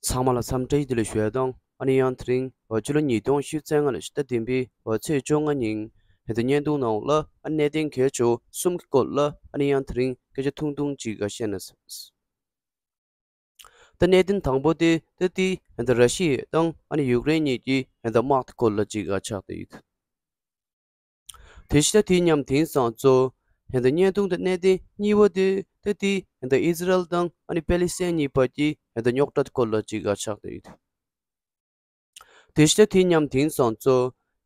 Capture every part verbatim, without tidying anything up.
ཚང་མ་ལ་འཚམས་འདྲི་བདེ་ལེགས་ཞུ་ཡ་དང་། ཨ་ནི་ཡང་དེ་རིང་ཕྱི་ལོ་ཉིས་སྟོང་ཉི་ཤུ་རྩ་ལྔ་ལོའི་ཕྱི་ཟླ་བདུན་པའི་ཚེས་བཅོ་ལྔ་ཉིན་ཧན་ད་བརྙན་ཐུང་ནང་ལ་ཨ་གནད་དོན་གལ་ཆེ་བ་གསུམ་གྱི་སྐོར་ལ་ཨ་ནི་ཡང་དེ་རིང་སྐད་ཆ་ཐུང་ཐུང་ཅིག་བཤད་ན། ད་གནད་དོན་དང་པོ་དེ་ད་དེ་ཧན་ད་ར་ཤི་ཡ་དང་ཨ་ནི་ཡུཀ་རེན་གཉིས་ཀྱི་ཧན་ད་དམག་དེ་སྐོར་ལ་ཅིག་ཆགས་བསྡད་ཡོད། དེ་ཕྱི་ད་དེ་མཉམ་དེང་སང་ཚོ་ཧན་ད་བརྙན་ཐུང་དེ་གནད་དོན་གཉིས་པ་དེ་ད་དེ་ཧན་ད་ཨི་ཟི་རལ་དང་ཨ་ནི་པེ་ལི་སི་ཐན་གཉིས་བར་གྱི་ཧན་ད་རྙོག་དྲ་དེ་སྐོར་ལ་ཅིག་ཆགས་བསྡད་ཡོད། དེ་ཕྱི་ད་དེ་མཉམ་དེང་སང་ཚོ་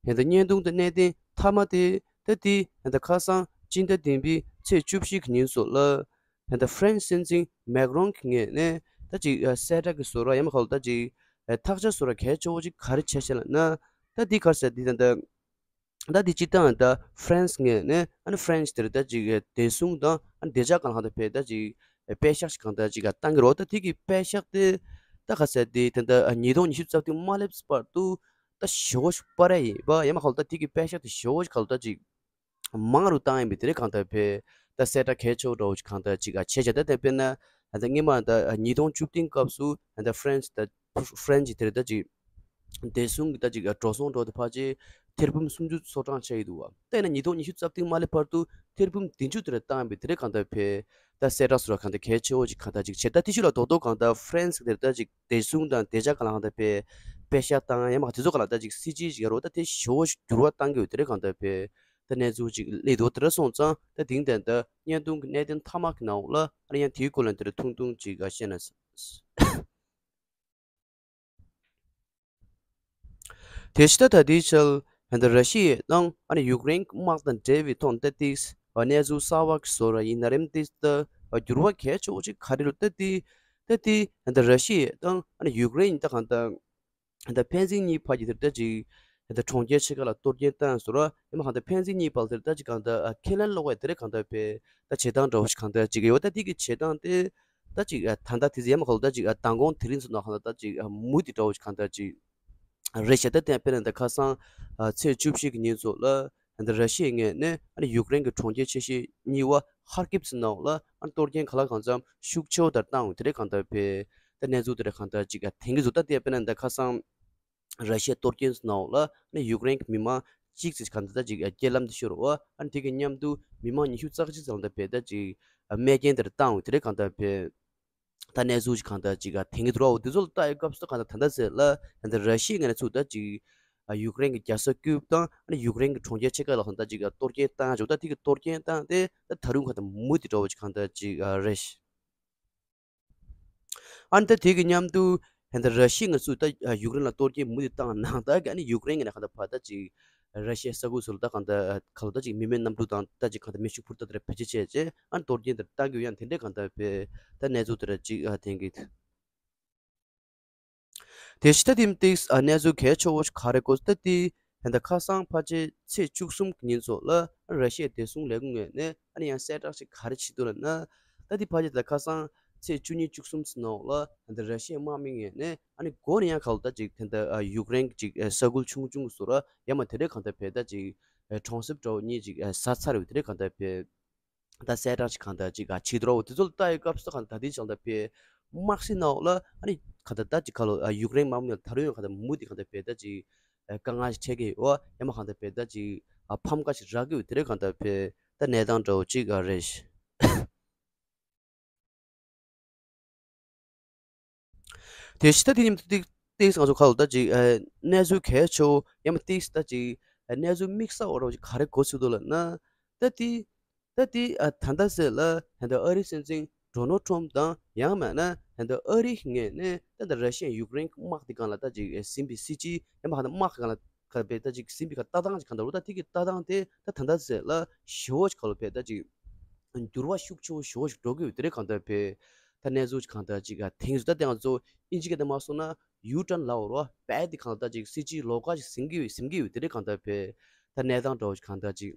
ཧན་ད་བརྙན་ཐུང་དེ་གནད་དོན་མཐའ་མ་དེ་ད་དེ་ཧན་ད་ཁ་སང་སྤྱི་ཟླ་བདུན་པའི་ཚེས་བཅུ་བཞི་གི་ཉིན་སོགས་ལ་ཧན་ད་ཧྥ་རན་སི་སྲིད་འཛིན་མེག་རོན་གྱི་ངོས་ནས་ད་ཅིག་གསལ་བསྒྲགས་ཀྱི་བཟོ་འདྲ་ཡང་མིན་ཁ་ལོ་ད་ཅིག་ཐག་བཅད་བཟོ་འདྲ་གལ་ཆེ་བོ་ཅིག་ག་རེ་བྱས་ཤག་ལབ་ན། ད་དེ་ག་རེ་ཟེར་དེ་ད་ད་ད་དེ་སྤྱིར་བཏང་ད་ཧྥ་རན་སི་ངོས་ནས་ཨ་ནི་ཧྥ་རན་སི་དེར་ད་ཅིག་བདེ་སྲུང་དང་ཨ་ནི་བདེ་འཇགས་སྒང་ལ་ཧན་ད་ཕེ་ད་ཅིག་པད་ཤག་ཅིག་གང་ད་ཅིག་བཏང་གི་རེད། ད་དེ་གི་པད་ཤག་དེ་ད་ག་ཟེར་དེ་ད་ད་ཉིས་སྟོང་ཉི་ཤུ་རྩ་བདུན་མ་སླེབས་བར་དུ་ད་ཞེ་པོ་ཞིག་སྤར་ཡ་ཡིན་པ་ཡང་མིན་ཁ་ལོ་ད་དེ་གི་པད་ཤག་དེ་ཞེ་པོ་ཞིག་ཁ་ལོ་ད་ཅིག་མང་རུ་བཏང་ཡིན་པའི་དེ་རེད་གང་ད་ཕེ་ད་གསལ་བསྒྲགས་གལ་ཆེ་བོ་འདྲ་བོ་ཅིག་གང་ད་ཅིག་བྱས་བྱས། ད་དེ་དཔེར་ན་ད་སྔོན་མ་ད་ཉིས་སྟོང་བཅུ་བདུན་སྐབས་སུ་ད་ཧྥ་རན་སི་ད་ཧྥ་རན་སི་དེར་ད་ཅིག་བདེ་སྲུང་གི་ད་ཅིག་འགྲོ་སོང་འགྲོ་དེ་ཕལ་ཆེར་ཐེར་འབུམ་སུམ་ཅུ་སོ་གྲངས་ཆགས་ཡོད་འདུག་བ། ད་ཡིན་ན་ཉིས་སྟོང་ཉི་ཤུ་རྩ་བདུན་མ་སླེབས་བར་དུ་ཐེར་འབུམ་བདུན་ཅུ་དེ་རུ་བཏང་བའི་དེ་རེད་གང་ལྟར་བས་ད་གསལ་བསྒྲགས་སོགས་གང་ལྟར་གལ་ཆེ་བོ་ཅིག་གང་ལྟར་ཅིག་བྱས། ད་དེ་ཤུལ་ལ་རྡོག་རྡོག་གང་ལྟར་ཧྥ་རན་སི་དེར་ད་ཅིག་བདེ་སྲུང་དང་བདེ་འཇགས་གང་ལ་གང་ལྟར་བས་པད་ཤག་བཏང་ཡང་མ་དེ་ཚོ་གང་ལ་ད་ཅིག་སྲིད་ཇུས་ཅིག་ཡོད་རེད། ད་དེ་ཞེ་པོ་ཅིག་འགྱུར་བ་བཏང་གི་ཡོད་དེ་རེད་གང་ལྟར་བས་ད་གནས་ཚུལ་ཅིག་སླེབས་འདུག་དེ་འདྲ་སོང་ཙང་ད་དེང་དེ་ད་བརྙན་ཐུང་གི་གནད་དོན་མཐའ་མ་གི་ནང་ལ་ཨ་ནི་ཡང་དེའི་སྐོར་ལ་དེ་འདྲ་ཐུང་ཐུང་ཅིག་བཤད་ན། དེ་ཕྱི་ད་ད་ལྟའི་ཆར་ཧན་ད་ར་ཤི་ཡ་དང་ཨ་ནི་ཡུཀ་རེན་གྱི་དམག་དང་འབྲེལ་བའི་ཐོག་ད་ཏིག་གནས་ཚུལ་གསར་བ་གི་བཟོ་འདྲ་ཡིན་ན་རེད། ཏིག་ད་འགྱུར་བ་གལ་ཆེ་བོ་ཅིག་ག་རེ་རེད། ད་ཏིག་ད་ཏིག་ཧན་ད་ར་ཤི་ཡ་དང་ཨ་ནི་ཡུཀ་རེན་ད་གང་ད་ཧན་ད་ཕན་ཚུན་གཉིས་བར་གྱི་དེར་ད་ཅིག་ཧན་ད་གྲོང་ཁྱེར་ཕྱེད་ཀ་ལ་གཏོར་སྐྱོན་བཏང་བཟོ་འདྲ་ཡང་མ་གང་ད་ཕན་ཚུན་གཉིས་བར་དེར་ད་ཅིག་གང་ད་ཁས་ལེན་ལོག་པའི་དེ་རེད་གང་ད་བས་ད་བྱེད་སྟངས་འདྲ་བོ་ཞིག་གང་ད་ཅིག་ཡོད། ད་ཏིག་གི་བྱེད་སྟངས་དེ། ད་ཅིག་ད་ལྟ་དེ་ཚོ་ཡང་མ་གང་ལ་ད་ཅིག་མདང་དགོང་དེ་རིང་ཚོ་ནང་ཁ་ལ་ད་ཅིག་མུ་མཐུད་འདྲ་བོ་ཞིག་གང་ལྟར་ཅིག་རེད་ཤག་ད་དེ་དཔེར་ན་ད་ཁ་སང་ཚེས་བཅུ་བཞི་གི་ཉིན་ཚོ་ལ་ད་ར་ཤི་ཡའི་ངོས་ནས་ཨ་ནི་ཡུཀ་རེན་གྱི་གྲོང་ཁྱེར་ཆེ་ཤོས་གཉིས་པ་ཧར་ཀིབ་ཚོ་ནང་ལ་ཨ་ནི་གཏོར་སྐྱོན་ག་ལ་གང་འཚམ་ཤུགས་ཆེ་བོ་དར་བཏང་བ་དེ་རེད་གང་ལྟར་བས་ད་གནས་ཚུལ་དེ་རེད་གང་ལྟར་ཅིག་ཐེངས་གི་བཟོ། ད་དེ་དཔེར་ན་ད་ཁ་སང་ར་ཤི་ཡ་གཏོར་སྐྱོན་ནང་ལ་ནི་ཡུཀ་རེན་གྱི་མི་མང་གཅིག་ཙམ་གང་ལྟར་ཅིག་རྐྱེན་ལམ་དུ་ཤོར་བ། ཨ་ནི་དེ་གི་མཉམ་དུ་མི་མང་ཉི་ཤུ་རྩ་གཅིག་ཙམ་ལ་བས་ད་ཅིག་རྨས་སྐྱོན་དེར་བཏང་བ་དེ་རེད་གང་ལྟར་བས་ད་གནས་ཚུལ་ཅིག་གང་ལྟར་ཅིག་ཐེངས་གི་འདུག་ར། འོ་དེ་ཚོ་ལ་ལྟ་ཡི་སྐབས་སུ་གང་ལྟར་ད་ལྟ་ཟེར་ལ་ད་ལྟ་ར་ཤི་ཡའི་ངོས་ནས་ཚུར་ད་ཅིག་ཡུཀ་རེན་གྱི་རྒྱལ་ས་ཀིབ་དང་ཨ་ནི་ཡུཀ་རེན་གྱི་གྲོང་ཁྱེར་ཕྱེད་ཀ་ལ་གང་ལྟར་ཅིག་གཏོར་སྐྱོན་བཏང་ཡ་ཅིག་ད་དེ་གི་གཏོར་སྐྱོན་བཏང་སྟེ་ད་ད་རུང་གང་ལྟར་མུ་མཐུད་འདྲ་བོ་ཅིག་གང་ལྟར་ཅིག་རེད། ཨ་ནི་ད་དེ་གི་མཉམ་དུ་ཧན་ད་ར་ཤི་ཡ་ངོས་སུ་ད་ཡུཀ་རེན་ལ་གཏོར་སྐྱོན་མུ་མཐུད་བཏང་ནང་ད་གི་ཨ་ནི་ཡུཀ་རེན་གྱི་ནང་གང་ལྟར་ཕར་ད་ཅིག་ར་ཤི་ཡའི་ས་ཁུལ་སོགས་ལ་ད་གང་ལྟར་ག་ལ་ད་ཅིག་མི་མེད་གནམ་གྲུ་དང་ད་ཅིག་གང་ལྟར་མེ་ཤུགས་འཕུར་མདའ་དེ་འདྲ་བེད་སྤྱོད་བྱས་རྗེས་ཨ་ནི་གཏོར་སྐྱོན་དེ་བཏང་གི་ཡོད། ཡང་དེ་འདྲའི་གང་ལྟར་བས་ད་གནས་ཚུལ་དེ་འདྲ་ཅིག་ཐེངས་གི། དེ་ཕྱི་ད་དེ་ཏིག་གནས་ཚུལ་གལ་ཆེ་བོ་ཞིག་ག་རེ་གོ་ད་དེ་ཧན་ད་ཁ་སང་ཕལ་ཆེར་ཚེས་བཅུ་གསུམ་གྱི་ཉིན་ཚོ་ལ་ར་ཤི་ཡའི་བདེ་སྲུང་ལས་ཁུངས་ངོས་ནས་ཨ་ནི་ཡང་གསལ་བསྒྲགས་ཤིག་ག་རེ་བྱེད་འདུག་ལབ་ན། ད་དེ་ཕལ་ཆེར་ད་ཁ་སང་ཚེས་བཅུ་གཉིས་བཅུ་གསུམ་ཚོ་ནང་ལ་ཧན་ད་ར་ཤི་ཡའི་དམག་མི་ངོས་ནས་ཨ་ནི་འགོ་ནས་ཡང་ག་ལ་ད་ཅིག་ད་ད་ཡུཀ་རེན་གྱི་ཅིག་ས་ཁུལ་ཆུང་ཆུང་བཟོ་འདྲ་ཡང་མ་དེ་འདྲའི་གང་ལྟར་བས་ད་ཅིག་གྲོང་གསེབ་འདྲ་བོ་གཉིས་ཅིག་ཟ་ཚར་བའི་དེ་འདྲའི་གང་ལྟར་བས། ད་གསལ་བསྒྲགས་ཅིག་གང་ལྟར་ཅིག་ག་བྱེད་འདུག་ར། འོ་དེ་ཚོ་ལ་ལྟ་ཡི་སྐབས་སུ་གང་ལྟར་དེ་ཅང་ལྟ་བས་དམག་སྲིད་ནང་ལ་ཨ་ནི་གང་ལྟར་ད་ཅིག་ག་ལོ་ཡུཀ་རེན་དམག་མི་ལ་ད་རུང་ཡང་གང་ལྟར་མུ་མཐུད་གང་ལྟར་བས་ད་ཅིག་དཀའ་ངལ་ཞིག་འཕྲད་ཀྱི་ཡོད། ཡང་མ་གང་ལྟར་བས་ད་ཅིག་ཕམ་ཁ་ཞིག་རག་གི་ཡོད། དེ་རེད་གང་ལྟར་བས་ད་གནས་སྟངས་འདྲ་བོ་ཅིག་རེད། དེ་ཕྱི་ད་དེ་ཉིན་ཏིག་ཏིག་ང་ཚོ་ཁ་ལོ་ད་ཅིག་གནས་ཚུལ་གལ་ཆེ་བོ་ཡང་མ་ཏིག་ད་ཅིག་གནས་ཚུལ་དམིགས་བསལ་བ་ར་ཅིག་ག་རེ་གོ་ཚུལ་འདུག་ལབ་ན། ད་དེ་ད་དེ་ད་ལྟ་ཟེར་ལ་ཧན་ད་ཨ་རིའི་སྲིད་འཛིན་ཌོ་ནལ་ཊམ་དང་ཡང་མིན་ན་ཧན་ད་ཨ་རིའི་ངོས་ནས་ད་ད་ར་ཤི་ཡ་ཡུཀ་རེན་གྱི་དམག་དེ་སྒང་ལ་ད་ཅིག་ཟིན་པའི་སྲིད་ཇུས་ཡང་མ་ཧན་ད་དམག་སྒང་ལ་ག་བས་ད་ཅིག་ཟིན་པའི་ག་ལྟ་སྟངས་ཅིག་གང་ལྟར་རོ། ད་དེ་གི་ལྟ་སྟངས་དེ་ད་ད་ལྟ་ཟེར་ལ་ཞེ་བོ་ཅིག་ག་ལ་བས་ད་ཅིག་འགྱུར་བ་ཤུགས་ཆེ་བོ་ཞེ་བོ་ཞིག་འགྲོ་གི་ཡོད། དེ་རེད་གང་ལྟར་བས་ད་གནས་ཚུལ་ཅིག་གང་ལྟར་ཅིག་ག་ཐེངས་སུ་ད་དེ་ང་ཚོ་ཨིན་ཇི་སྐད་དུ་མ་སོང་ན་ཡུ་ཊརན་ལབ་རོ། བས་དེ་གང་ལྟར་ཅིག་སྲིད་ཇུས་ལོགས་ཀ་ཅིག་ཟིན་གི་ཡོད་ཟིན་གི་ཡོད། དེ་རེད་གང་ལྟར་བས་ད་གནས་སྟངས་འདྲ་བོ་ཅིག་གང་ལྟར་ཅིག་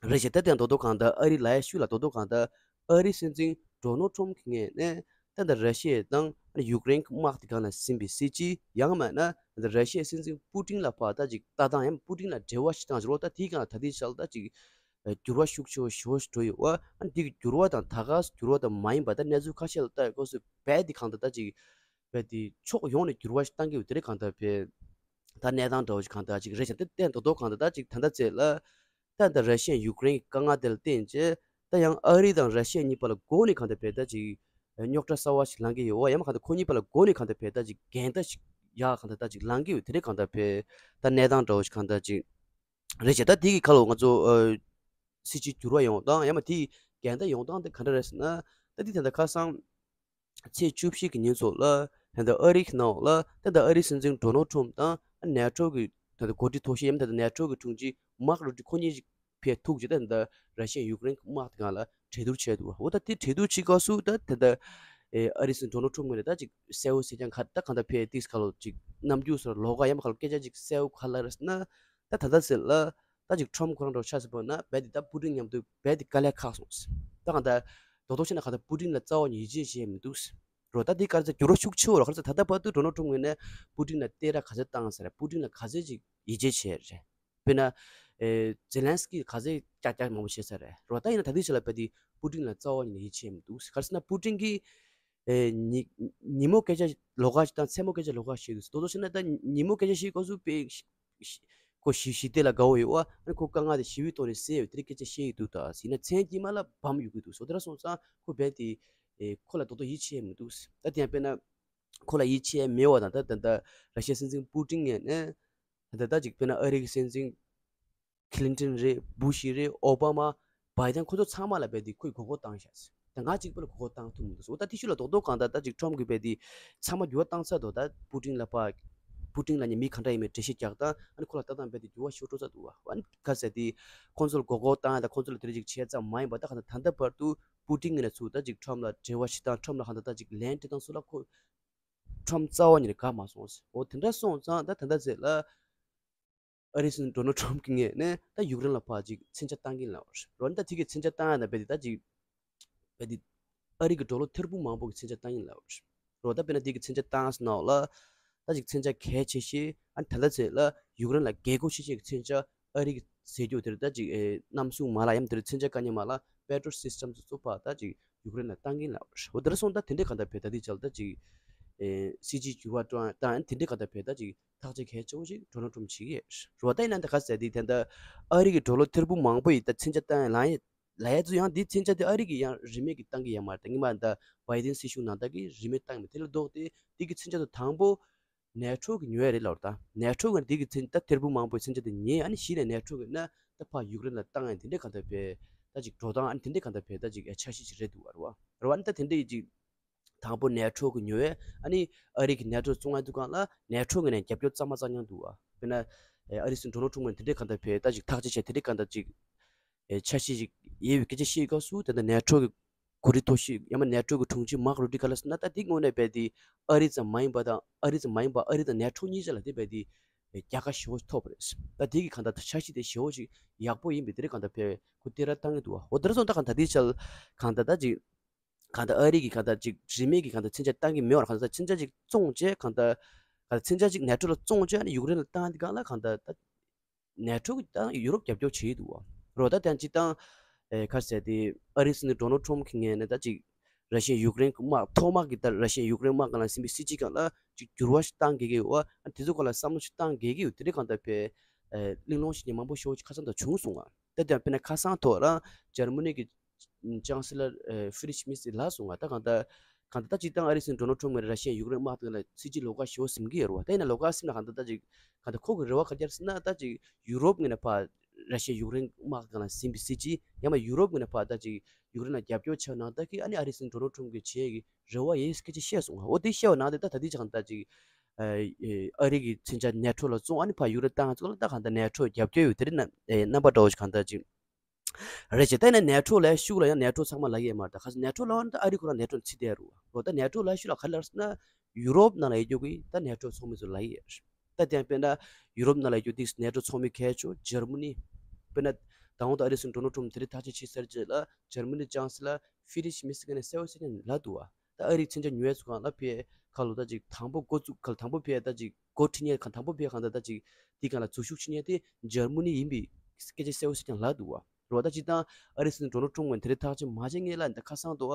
རེད་ཤག་ད་དེ་རྡོག་རྡོག་གང་ལྟར་ཨ་རི་ལ་ཡ་ཤུ་ལ་རྡོག་རྡོག་གང་ལྟར་ཨ་རིའི་སྲིད་འཛིན་ཌོ་ནལ་ཊམ་གྱི་ངོས་ནས་ད་ལྟ་ར་ཤི་ཡ་དང་ཡུཀ་རེན་གྱི་དམག་དེ་སྒང་ལ་ཟིན་པའི་སྲིད་ཇུས་ཡང་མིན་ན་ད་ལྟ་ར་ཤི་ཡའི་སྲིད་འཛིན་པུ་ཏིན་ལ་ཕར་ད་ཅིག་ལྟ་སྟངས་ཡང་པུ་ཏིན་ལ་འབྲེལ་བ་ཞིག་བཏང་ཞིག་རོགས། ད་དེའི་སྒང་ལ་ད་ལྟའི་ཆར་ལ་ད་ཅིག་འགྱུར་བ་ཤུགས་ཆེ་བོ་ཞེ་བོ་ཞིག་འགྲོ་ཡོད་པ། ཨ་ནི་དེ་གི་འགྱུར་བ་དང་ད་ག་སེ་འགྱུར་བ་དང་མ་ཡིན་པ་ད་གནས་ཚུལ་ཁ་ཤས་ལ་ལྟ་ཡོད་སྐབས་སུ་བས་དེ་གང་ལྟར་ད་ཅིག་བས་དེ་ཕྱོགས་ཡོངས་ནས་འགྱུར་བ་ཞིག་བཏང་གི་ཡོད། དེ་རེད། གང་ལྟར་བས་ད་གནས་སྟངས་འདྲ་བོ་ཞིག་གང་ལྟར་ཅིག་རེད་ཤག་དེ་བསྟན་ཏོག་ཏོག་གང་ལྟར་ད་ཅིག་ད་ལྟ་ཚེ་ལ་ད་ད་ར་ཤི་ཡ་ཡུཀ་རེན་གྱི་དཀའ་ངལ་དེ་ལ་བརྟེན་བྱས་ད་ཡང་ཨ་རི་དང་ར་ཤི་ཡ་གཉིས་བར་ལ་སྒོ་ནས་གང་ལྟར་བས་ད་ཅིག་རྙོག་དྲ་གསར་བ་ཞིག་ལངས་ཀྱི་ཡོད། ཡང་མ་གང་ལྟར་ཁོ་གཉིས་བར་ལ་སྒོ་ནས་གང་ལྟར་བས་ད་ཅིག་འགལ་ཟླ་ཞིག་ཡག་གང་ལྟར་ད་ཅིག་ལངས་ཀྱི་ཡོད། དེ་རེད། གང་ལྟར་བས་ད་གནས་སྟངས་འདྲ་བོ་ཞིག་གང་ལྟར་ཅིག་རེད་བྱས། ད་དེ་གི་ཁ་ལོ་ང་ཚོ་ཨ་སྲིད་ཇུས་འགྱུར་བ་ཡོང་སྟངས་ཡང་མ་དེ་འགལ་ཟླ་ཡོང་སྟངས་དེ་ག་འདྲ་རེད་ཟེར་ན། ད་དེ་ད་ལྟ་ཁ་སང་ཚེས་བཅུ་བཞི་གི་ཉིན་ཚོ་ལ་ད་ལྟ་ཨ་རི་གི་ནང་ལ་ད་ལྟ་ཨ་རིའི་སྲིད་འཛིན་ཌོ་ནལ་ཊམ་དང་ནེ་ཊོ་གི་ད་ལྟ་འགོ་ཁྲིད་ཐོག་ཤེས་ཡང་ད་ལྟ་ནེ་ཊོ་གི་དྲུང་ཆེ་མཱརྐ་རུ་ཏི་ཁོ་གཉིས་ཕེབས་ཐུག་རྗེས་ད་ལྟ་ར་ཤི་ཡ་ཡུཀ་རེན་གྱི་དམག་དེ་སྒང་ལ་གྲོས་བསྡུར་བྱས་འདུག་འོ་ད་དེ་གྲོས་བསྡུར་བྱེད་སྐབས་སུ་ད་ད་ལྟ་ཨེ་ཨ་རིའི་སྲིད་འཛིན་ཌོ་ནལ་ཊམ་ངོས་ནས་ད་ཅིག་གསལ་བོ་གསལ་རྐྱང་ག་ད་གང་ལྟར་ཕེབས་ཏིས་ཁ་ལོ་ཅིག་ནམ་རྒྱུན་སོར་ལོགས་ཀ་ཡང་མ་ཁ་ལོ་སྐད་ཆ་ཅིག་གསལ་བོ་ག་ལ་རེད་ཟེར་ན། ད་ད་ལྟ་ཟེར་ལ་ད་ཅིག་ཊམ་ཁོ་རང་འགྲོ་ཆ་ཟེར་བ་ན་རྦད་དེ་ད་པུ་ཏིན་མཉམ་དུ་རྦད་དེ་དཀའ་ལས་ཁག་སོང་ཟེར། ད་གང་ལྟར་རྡོག་རྡོག་བྱས་ན་གང་ལྟར་པུ་ཏིན་ལ་རྩ་བ་ནས་ཡིད་ཆེས་བྱས་མི་འདུག་ཟེར། རོ་ད་དེ་ག་རེ་ཟེར་འགྱུར་བ་ཤུགས་ཆེ་བོ་རོ་ག་རེ་ཟེར་ད་ལྟ་བར་དུ་ཌོ་ནལ་ཊམ་ངོས་ནས་པུ་ཏིན་ལ་རྟེན་ར་ག་ཚོད་བཏང་ཟེར་རེད། པུ་ཏིན་ལ་ག་ཚོད་ཅིག་ཡིད་ཆེས་བྱས་རེད། དཔེར་ན། ཨེ། ཛེ་ལན་སི་ཀི་ག་ཚད་ཀྱག་ཀྱག་མང་པོ་བྱས་ས་རེད། རོ་ད་ཡིན་ན་ད་ལྟའི་ཆ་ལ་བལྟས་དུས་པུ་ཏིན་ལ་རྩ་བ་ཉིད་ནས་ཡིད་ཆེས་མི་འདུག་ག་རེ་ཟེར་ན་པུ་ཏིན་གྱིས། ཨེ། ཉི་ཉིན་མོ་སྐད་ཆ་ལོགས་ཀ་ཞིག་དང་མཚན་མོ་སྐད་ཆ་ལོགས་ཀ་ཞིག་འདུག་དོ་དོ་བྱས་ན་ད་ཉིན་མོ་སྐད་ཆ་བཤད་སྐབས་སུ་དཔེ་ཤ་ཤ་ཁོ་ཞི་ཞི་བདེ་ལ་དགའ་བོ་ཡོད་བ། ཨ་ནི་ཁོ་དཀའ་ངལ་དེ་ཞི་བའི་ཐོག་ནས་སེལ་ཡོད་དེ་རིགས་སྐད་ཆ་བཤད་ཡི་འདུག་ད་ཡིན་ན་མཚན་དཀྱིལ་མ་ལ་བམ་གཡུག་གི་འདུག་སོ་དེ་འདྲ་སོང་ཙང་ཁོ་རྦད་དེ། ཨེ། ཁོ་ལ་དོ་དོ་ཡིད་ཆེས་མི་འདུག་ད་དེ་ཡང་དཔེར་ན། ཁོ་ལ་ཡིད་ཆེས་མེད་པ་དང་ད་ད་ད་ར་ཤི་ཡའི་སྲིད་འཛིན་པུ་ཏིན་ངོས་ནས་ད་ད་ཅིག་དཔེར་ན་ཨ་རི་གི་སྲིད་འཛིན་ཁི་ལིན་ཏིན་རེད། བུ་ཤི་རེད། ཨོ་བྷ་མ། བྷའི་ཏན་ཁོ་ཚོ་ཚང་མ་ལ་རྦད་དེ་ཁོས་མགོ་སྐོར་བཏང་ཤག་ད་ང་གཅིག་པུ་ལ་མགོ་སྐོར་བཏང་ཐུབ་མི་འདུག་འོ་ད་ཐེངས་ཤིག་ལ་རྡོག་རྡོག་གང་ལྟར་ད་ཅིག་ཊམ་གིས་རྦད་དེ་ཚང་མ་འགྱུར་བ་བཏང་ཚར་འདུག་ད་པུ་ཏིན་ལ་ཕར་པུ་ཏིན་ལ་ནི་མི་ག་འདྲ་ཡིན་མིན་འགྲེལ་བཤད་རྒྱག་སྟངས་ཨ་ནི་ཁོ་ལ་ལྟ་སྟངས་རྦད་དེ་འགྱུར་བ་ཤོར་འགྲོ་ཚར་འདུག་བ། ཨ་ནི་ག་ཟེར་དེ་ཁོ་ཚོ་ལ་མགོ་སྐོར་བཏང་ཡ་ད་ཁོ་ཚོ་ལ་དེ་འདྲ་ཅིག་བྱས་ཙམ་མ་ཡིན་པ་ད་གང་ལྟར་ད་ལྟ་བར་དུ་པུ་ཏིན་ངོས་ནས་ཚུར་ད་ཅིག་ཊམ་ལ་འབྲེལ་བ་བྱེད་སྟངས་ཊམ་ལ་གང་ལྟར་ད་ཅིག་ལན་སྤྲད་སྟངས་སུ་ལ་ཁོ། ཊམ་རྩ་བ་ཉིད་ནས་དགའ་མ་སོང་ཟེར། འོ་དེ་འདྲ་སོང་ཙང་ད་ད་ལྟ་ཟེར་ལ། ཨ་རིའི་སྲིད་འཛིན་ཌོ་ནལ་ཊམ་གྱི་ངོས་ནས་ད་ཡུཀ་རེན་ལ་ཕར་ཅིག་མཚོན་ཆ་བཏང་གིན་ལབ་པ་རེད། འོ་ད་དེ་གི་མཚོན་ཆ་བཏང་ཡ་ན་རྦད་དེ་ད་ཅིག་རྦད་དེ་ཨ་རི་གི་ཌོ་ལར་ཐེར་འབུམ་མང་པོ་གི་མཚོན་ཆ་བཏང་གིན་ལབ་པ་རེད། འོ་ད་དཔེར་ན་དེ་གི་མཚོན་ཆ་བཏང་ཟེར་ན་འོ་ལ་ད་ཅིག་མཚོན་ཆ་གལ་ཆེ་ཤོས་ཨ་ནི་ད་ལྟ་ཟེར་ལ་ཡུཀ་རེན་ལ་རྒྱལ་སྒོ་ཆེ་ཤོས་ཀྱི་མཚོན་ཆ་ཨ་རི་གི་ཟེར་རྒྱུ་དེར་ད་ཅིག་ཨེ་གནམ་སྲུང་མ་ལག་ཡང་དེར་མཚོན་ཆ་དཀའ་ཉེ་མ་ལག་པེ་ཊྲི་ཡོཊ་སིས་ཊམ་ཚོ་ཚུགས་པ་ད་ཅིག་ཡུཀ་རེན་ལ་བཏང་གིན་ལབ་པ་རེད། འོ་དེ་འདྲ་སོང་ད་དེ་འདྲས་གང་ལྟར་བས་ད་ལྟའི་ཆར་ད་ཅིག་ཨེ་སྲིད་ཇུས་འགྱུར་བ་གཏོང་ཡ་དང་དེ་འདྲས་གང་ལྟར་བས་ད་ཅིག་ཐག་གཅོད་གལ་ཆེ་བོ་ཞིག་ཌོ་ནལ་ཊམ་བྱེད་ཀྱི་ཡོད་རེད། འོ་ད་ཡིན་ན་ད་ག་ཟེར་དེ་དེ་འདྲ་ཨ་རི་གི་ཌོ་ལར་ཐེར་འབུམ་མང་པོ་ཡི་ད་མཚོན་ཆ་བཏང་ཡ་ལངས་ཡ་ལ་ཡ་ཚོ་ཡང་འདི་མཚོན་ཆ་དེ་ཨ་རི་གི་ཡང་རིན་མེད་ཀྱི་བཏང་གི་ཡོད་མ་རེད། ད་སྔོན་མ་ད་བྷའི་ཏན་སྲིད་གཞུང་ནང་ད་གི་རིན་མེད་བཏང་མེད། དེ་ལ་ལྡོག་སྟེ་འདི་གི་མཚོན་ཆ་དེ་དང་པོ་ནེ་ཊོ་གི་ཉོ་ཡ་རེད་ལབ་རེད། ད་ནེ་ཊོ་གི་འདི་གི་མཚོན་ད་ཐེར་འབུམ་མང་པོའི་མཚོན་ཆ་དེ་ཉོས། ཨ་ནི་གཞི་ནས་ནེ་ཊོ་གི་ན་ད་ཕར་ཡུཀ་རེན་ལ་བཏང་ཡ་དེ་འདྲས་གང་ལྟར་བས་ད་ཅིག་འགྲོ་སྟངས་ཨ་ནི་དེ་འདྲས་གང་ལྟར་བས་ད་ཅིག་འཆར་གཞི་ཅིག་རེད་འདུག་བ་རེད་བ། རེད་བ། ཨ་ནི་ད་དེ་འདྲས་ཡི་ཅིག་དང་པོ་ནེ་ཊོ་གི་ཉོ་བས་ཨ་ནི་ཨ་རི་གི་ནེ་ཊོ་བཙོང་ཡ་འདུག་གང་ལ་ནེ་ཊོ་ངོས་ནས་རྒྱབ་སྐྱོར་གཙང་མ་གཙང་རྐྱང་འདུག་བ། དཔེར་ན་ཨ་རིའི་སྲིད་འཛིན་ཌོ་ནལ་ཊམ་ངོས་ནས་དེ་འདྲས་གང་ལྟར་བས་ད་ཅིག་ཐག་གཅོད་བྱས་དེ་འདྲས་གང་ལྟར་ཅིག་ཨེ་འཆར་གཞི་ཞིག་ཡོད་པའི་སྐད་ཆ་བཤད་སྐབས་སུ་ད་ལྟ་ནེ་ཊོ་གི་འགོ་ཁྲིད་ཐོག་ཤོས་ཡང་ན་ནེ་ཊོ་གི་དྲུང་ཆེ་མཱརྐ་རུ་ཏི་ག་ལ་ཟེར་ན་ད་དེ་དངོས་གནས་རྦད་དེ་ཨ་རི་ཙམ་མ་ཡིན་པ་དང་ཨ་རི་ཙམ་མ་ཡིན་པ་ཨ་རི་དང་ནེ་ཊོ་གཉིས་ཆ་ལ་དེ་རྦད་དེ་རྒྱལ་ཁ་ཞེ་པོ་ཐོབ་པ་རེད། ད་དེ་གི་གང་ལྟར་འཆར་གཞི་དེ་ཞེ་པོ་ཞིག་ཡག་པོ་ཡིན་པའི་དེ་རིགས་གང་ལྟར་བས་ཁོ་སྟེར་ར་བཏང་གི་འདུག་བ། འོ་དེ་ར་སོང་ད་གང་ལྟར་དེའི་ཆ་ལ་གང་ལྟར་ད་ཅིག་གང་ལྟར་ཨ་རི་གི་གང་ལྟར་ཅིག་རིན་མེད་ཀྱི་གང་ལྟར་མཚོན་ཆ་བཏང་གི་མེད་པར་གང་ལྟར་མཚོན་ཆ་ཅིག་བཙོང་བྱས་གང་ལྟར་གང་ལྟར་མཚོན་ཆ་ཅིག་ནེ་ཊོ་ལ་བཙོང་བྱས་ཨ་ནི་ཡུཀ་རེན་ལ་བཏང་དེ་གང་ལ་གང་ལྟར་ད། ནེ་ཊོ་གི་དང་ཡུ་རོབ་རྒྱབ་སྐྱོར་བྱེད་ཀྱི་འདུག་བ། རོ་ད་དེ་སྤྱིར་བཏང་ཨེ་ག་རེ་ཟེར་དེ་ཨ་རིའི་སྲིད་འཛིན་ཌོ་ནལ་ཊམ་གྱི་ངོས་ནས་ད་ཅིག་ར་ཤི་ཡ་ཡུཀ་རེན་གྱི་དམག་ཐོག་མ་གི་ད་ར་ཤི་ཡ་ཡུཀ་རེན་དམག་སྒང་ལ་ཟིན་པའི་སྲིད་ཇུས་སྒང་ལ་ཅིག་འགྱུར་བ་ཞིག་བཏང་དགོས་ཀྱི་ཡོད་བ། དེ་ཚོ་སྒང་ལ་བསམ་བློ་ཞིག་བཏང་དགོས་ཀྱི་ཡོད། དེ་རིགས་གང་ལྟར་བས་ཨེ་གླེང་སློང་བྱེད་མཁན་མང་པོ་ཞེ་པོ་ཅིག་ཁ་སང་དང་བྱུང་སོང་བ། ད་དེ་ཡང་དཔེར་ན་ཁ་སང་ཐོག་རང་འཇར་མ་ནི་གི་ཅང་སི་ལར་ཨེ་ཧྥི་རི་ཆི་མེར་ཚ་ལབ་སོང་ང་། ད་གང་ལྟར་གང་ལྟར་ད་སྤྱིར་བཏང་ཨ་རིའི་སྲིད་འཛིན་ཌོ་ནལ་ཊམ་ངོས་ནས་ར་ཤི་ཡ་ཡུཀ་རེན་དམག་དེ་ལ་སྲིད་ཇུས་ལོགས་ཀ་ཞེ་པོ་ཟིན་གྱི་ཡོད་རེད་བ། ད་ཡིན་ན་ལོགས་ཀ་ཟིན་ན་གང་ལྟར་ད་ཅིག་གང་ལྟར་ཁོ་གི་རེ་བ་ག་རེ་ཟེར་ན་ད་ཅིག་ཡུ་རོབ་ངོས་ནས་ཕར་ར་ཤི་ཡ་ཡུཀ་རེན་དམག་སྒང་ལ་ཟིན་པའི་སྲིད་ཇུས་ཡང་མ་ཡུ་རོབ་ངོས་ནས་ཕར་ད་ཅིག་ཡུཀ་རེན་ལ་རྒྱབ་སྐྱོར་བྱས་ནང་ལྟར་གྱི་ཨ་ནི་ཨ་རིའི་སྲིད་འཛིན་ཌོ་ནལ་ཊམ་གྱིས་བྱེད་ཀྱི་རེ་བ་ཡོད་སྐད་ཆ་བཤད་སོང་ང་། འོ་དེ་བཤད་པ་ནང་དེ་ད་ད་ལྟའི་ཆ་གང་ལྟར་ཅིག་ཨ་རི་གི་མཚོན་ཆ་ནེ་ཊོ་ལ་བཙོང་ཨ་ནི་ཕར་ཡུཀ་རེན་བཏང་ཚོ་ལ་ད་གང་ལྟར་ནེ་ཊོ་རྒྱབ་སྐྱོར་ཡོད་དེ་རིགས་རྣམ་རྣམ་པ་འདྲ་བོ་ཞིག་གང་ལྟར་ཅིག་རེད་ཅེ། ད་ནི་ནེ་ཊོ་ལ་ཤུགས་ལ་ཡང་ནེ་ཊོ་ཚང་མ་ལབ་ཡས་མ་རེད། ད་ཁ་སང་ནེ་ཊོ་ལབ་ན་ད་ཨ་རི་ཁོ་རང་ནེ་ཊོ་ནས་ཕྱི་བསྡད་རུ་རོ། ད་ནེ་ཊོ་ལ་ཤུགས་ལ་ག་རེ་ལབ་ཟེར་ན་ཡུ་རོབ་ནང་ལ་ཡོད་རྒྱུ་གི་ད་ནེ་ཊོ་ཚོགས་མི་ཚོ་ལབ་ཡས་རེད། ད་དེ་ཡང་དཔེར་ན་ཡུ་རོབ་ནང་ལ་ཡོད་རྒྱུ་དེ་ནེ་ཊོ་ཚོགས་མི་གལ་ཆེ་འཇར་མ་ནི། དཔེར་ན་ད་འོང་ད་ཨ་རི་སྲིད་འཛིན་ཌོ་ནལ་ཊམ་དེ་རིང་ཐག་གཅོད་བྱས་ཚར་རྗེས་ལ་འཇར་མ་ནི་ཅང་སི་ལར་ཧྥི་རི་ཆི་མེར་ཚ་གིས་ནས་གསལ་བོ་གསལ་རྐྱང་ལབ་འདུག་བ། ད་ཨ་རིའི་མཚོན་ཆ་ཉོ་ཡས་ཚོ་སྒང་ལ་ཕེ་ཁ་ལོ་ད་ཅིག་དང་པོ་འགོ་བཙུགས་ཁ་ལོ་དང་པོ་ཕེ་ད་ཅིག་འགོ་ཁྲིད་མཁན་གང་དང་པོ་ཕེ་གང་ད་ད་ཅིག་དེ་སྒང་ལ་འཛུལ་ཞུགས་བྱེད་མཁན་དེ་འཇར་མ་ནི་ཡིན་པའི་སྐད་ཆ་གསལ་བོ་གསལ་རྐྱང་ལབ་འདུག་བ། རེད་བ། ད་སྤྱིར་བཏང་ཨ་རིའི་སྲིད་འཛིན་ཌོ་ནལ་ཊམ་ངོས་དེ་རིང་ཐག་གཅོད་མ་བྱས་སྔོན་ལ་འདི་ཁ་སང་དུ་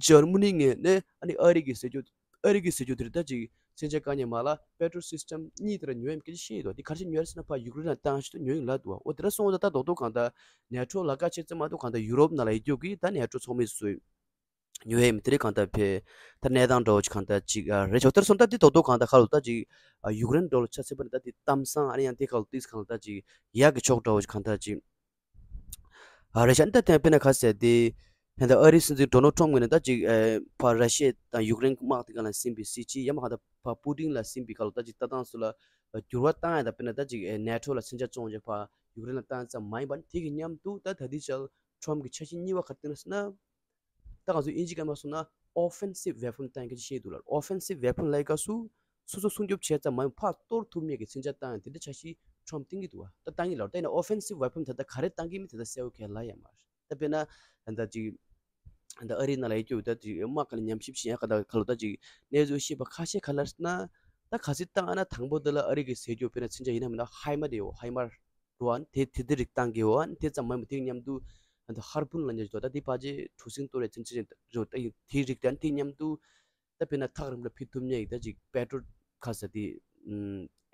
འཇར་མ་ནི་ངོས་ནས་ཨ་ནི་ཨ་རི་གི་ཟེར་རྒྱུ་ ཨ་རི་གི་ཟེར་རྒྱུ་དེ་རེད། ད་ཅིག་མཚོན་ཆ་བཀག་ཉར་མ་ལ་པེ་ཊོལ་སི་སི་ཊམ་གཉིས་དེ་ར་ཉོ་ཡ་མེད་སྐད་ཆ་བཤད་ཡོད་དོ། དེ་ག་རེ་བྱས་ཉོ་ཡ་རེད་ཟེར་ན་ཕར་ཡུཀ་རེན་ལ་བཏང་ཞིག་ཏུ་ཉོ་ཡིན་ལབ་འདུག་བ། འོ་དེ་འདྲ་སོང་ཙང་ད་རྡོག་རྡོག་གང་ལྟར་ནེ་ཊོ་ལ་བཀའ་ཆད་ཙམ་མ་གཏོགས་གང་ལྟར་ཡུ་རོབ་ནང་ལ་ཡོད་རྒྱུ་གི་ད་ནེ་ཊོ་ཚོགས་མི་ཚོས་ཉོ་ཡ་མེད། དེ་རེད། གང་ལྟར་ཕེ་ད་གནས་སྟངས་འདྲ་བོ་ཅིག་གང་ལྟར་ཅིག་ཨ་རེད་ཆོག་ལྟར་སོང་། ད་དེ་རྡོག་རྡོག་གང་ལྟར་ཁ་ལོ་ད་ཅིག་ཨ་ཡུཀ་རེན་འདྲ་བོ་ཆ་ཚང་པ་ནི་ད་དེ་གཏམ་བཟང་ཨ་ནི་ཡང་དེ་ཁ་ལོ་ཏིས་གང་ལྟར་ཅིག་ཡག་གི་ཕྱོགས་འདྲ་བོ་ཅིག་གང་ལྟར་ཅིག་ཨ་རེ་ཤ་ནི་ད་དེ་དཔེར་ན་ཁ་ཟེར་དེ། ད་ཨ་རིའི་སྲིད་འཛིན་ཌོ་ནལ་ཊམ་ངོས་ནས་ད་ཅིག་ཨ་ཕར་ར་ཤི་ཡ་དང་ཡུཀ་རེན་དམག་དེ་ག་ལ་ཟིན་པའི་སྲིད་སྤྱི་ཡ་མ་ག་ད་ཕར་པུ་ཏིན་ལ་ཟིན་པའི་སྐབས་ལ་ད་ཅིག་ལྟ་སྟངས་སུ་ལ་འགྱུར་བ་བཏང་ཡ། ད་དཔེར་ན་ད་ཅིག་ཨ་ནེ་ཊོ་ལ་མཚོན་ཆ་བཙོང་བྱས་ཕར་ཡུཀ་རེན་ལ་བཏང་ཙམ་མ་ཡིན་པ་ནི་དེ་གི་མཉམ་དུ་ད་ད་ལྟའི་ཆར་ཊམ་གྱི་འཆར་གཞི་གཉིས་པ་ག་རེ་བཏིང་ཟེར་ན། ད་ང་ཚོ་དབྱིན་ཇི་སྐད་མ་སོང་ན་ཨོ་ཕེན་སིབ་ཝེ་པོན་བཏང་ཡ་སྐད་ཆ་བཤད་འདུག་ལ། ཨོ་ཕེན་སིབ་ཝེ་པོན་ལབ་ཡ་སྐབས་སུ་སོ་སོ་སྲུང་སྐྱོབ་བྱས་ཙམ་མ་ཡིན་པར་གཏོར་ཐུབ་མཁན་གྱི་མཚོན་ཆ་བཏང་ཡ་དེ་འདྲ་འཆར་གཞི་ཊམ་བཏིང་གི་འདུག་བ། ད་བཏང་གི་ལ། ད་ཡིན་ན་ཨོ་ཕེན་སིབ་ཝེ་པོན་ད་ལྟ་ག་རེ་བཏང་གི་མིན་དེ་ད་གསལ་པོ་གང་ལ་ཡང་མ་རེད། ད་དཔེར་ན་ད་ཅིག་ད་ཨ་རིའི་ནང་ལ་ཡོད་རྒྱུ་ད་ཅིག་དམག་ག་ལ་ཉམས་ཞིབ་བྱེད་ཡ་ག་ད་ག་ལོ་ད་ཅིག་གནས་ཚུལ་ཤེས་པ་ཁ་ཤས་ག་ལ་ཟེར་ན། ད་ག་ཚོད་བཏང་ཨ་ན་དང་པོ་དེ་ལ་ཨ་རི་གི་ཟེར་རྒྱུ་དཔེར་ན་མཚོན་ཆ་ཡིན་ན་མིན་ན་ཧའི་མར་དེ་ཡོད། ཧའི་མར་རོ་ཨ་ནི་དེ་དེ་དེ་རིགས་བཏང་གི་ཡོད། ཨ་ནི་དེ་ཙམ་མ་ཡིན་པ་དེ་མཉམ་དུ་ཨ་ད་ཧར་པུན་ལ་ཉེ་ཅིག་ད་དེ་ཕལ་ཆེར་གྲུ་གཟིངས་གཏོར་བའི་མཚོན་ཆ་རེད། ད་དེ་རིགས་དེ་ཨ་ནི་དེ་མཉམ་དུ་ད་དཔེར་ན་ཐག་རིང་པོ་ལ་ཕུད་ཐུབ་མཁན་ཡིན་ད་ཅིག་པེ་ཊོལ་ག་ཟེར་དེ་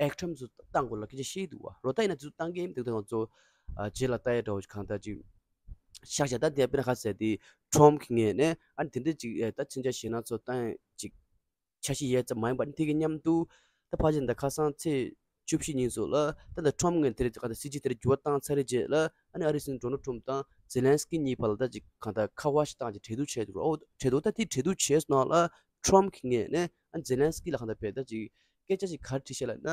ཨེག་ཊམ་སུ་བཏང་དགོས་ལ་སྐད་ཆ་བཤད་འདུག་བ། རོ་ད་ཡིན་ན་ཚུར་བཏང་གི་ཡིན་དེ་ང་ཚོ་ཨ་རྗེས་ལ་ལྟ་ཡ་འདྲ་བོ་ཞིག་གང་ལྟར་ཅིག་ཤག་ཤག་ད་དེ་དཔེར་ན་ག་ཟེར་དེ་ཊམ་གི་ངོས་ནས་ཨ་ནི་དེ་འདྲ་ཅིག་ཨེ་ད་མཚོན་ཆ་ཞེད་སྣང་ཚོ་བཏང་ཡ་ཅིག་འཆར་གཞི་ཡོད་ཙམ་མ་ཡིན་པ་ནི་དེ་གི་མཉམ་དུ་ད་ཕལ་ཆེར་ད་ཁ་སང་ཚེས་བཅུ་བཞི་ཉིན་སོགས་ལ་ད་ད་ཊམ་ངོས་དེར་ད་སྲིད་ཇུས་དེར་འགྱུར་བ་བཏང་ཚར་རྗེས་ལ་ཨ་ནི་ཨ་རིའི་སྲིད་འཛིན་ཌོ་ནལ་ཊམ་དང་ཛེ་ལན་སི་ཀི་གཉིས་བར་ལ་ད་ཅིག་གང་ལྟར་ཁ་པར་ཞིག་བཏང་ཅིག་གྲོས་བསྡུར་བྱས་འདུག་འོ་གྲོས་བསྡུར་ད་དེ་གྲོས་བསྡུར་བྱས་སོང་ལ་ཊམ་གི་ངོས་ནས་ཨ་ཛེ་ལན་སི་ཀི་ལ་གང་ལྟར་བས་ད་ཅིག་སྐད་ཆ་ཞིག་ག་རེ་དྲིས་བྱས་ལབ་ན།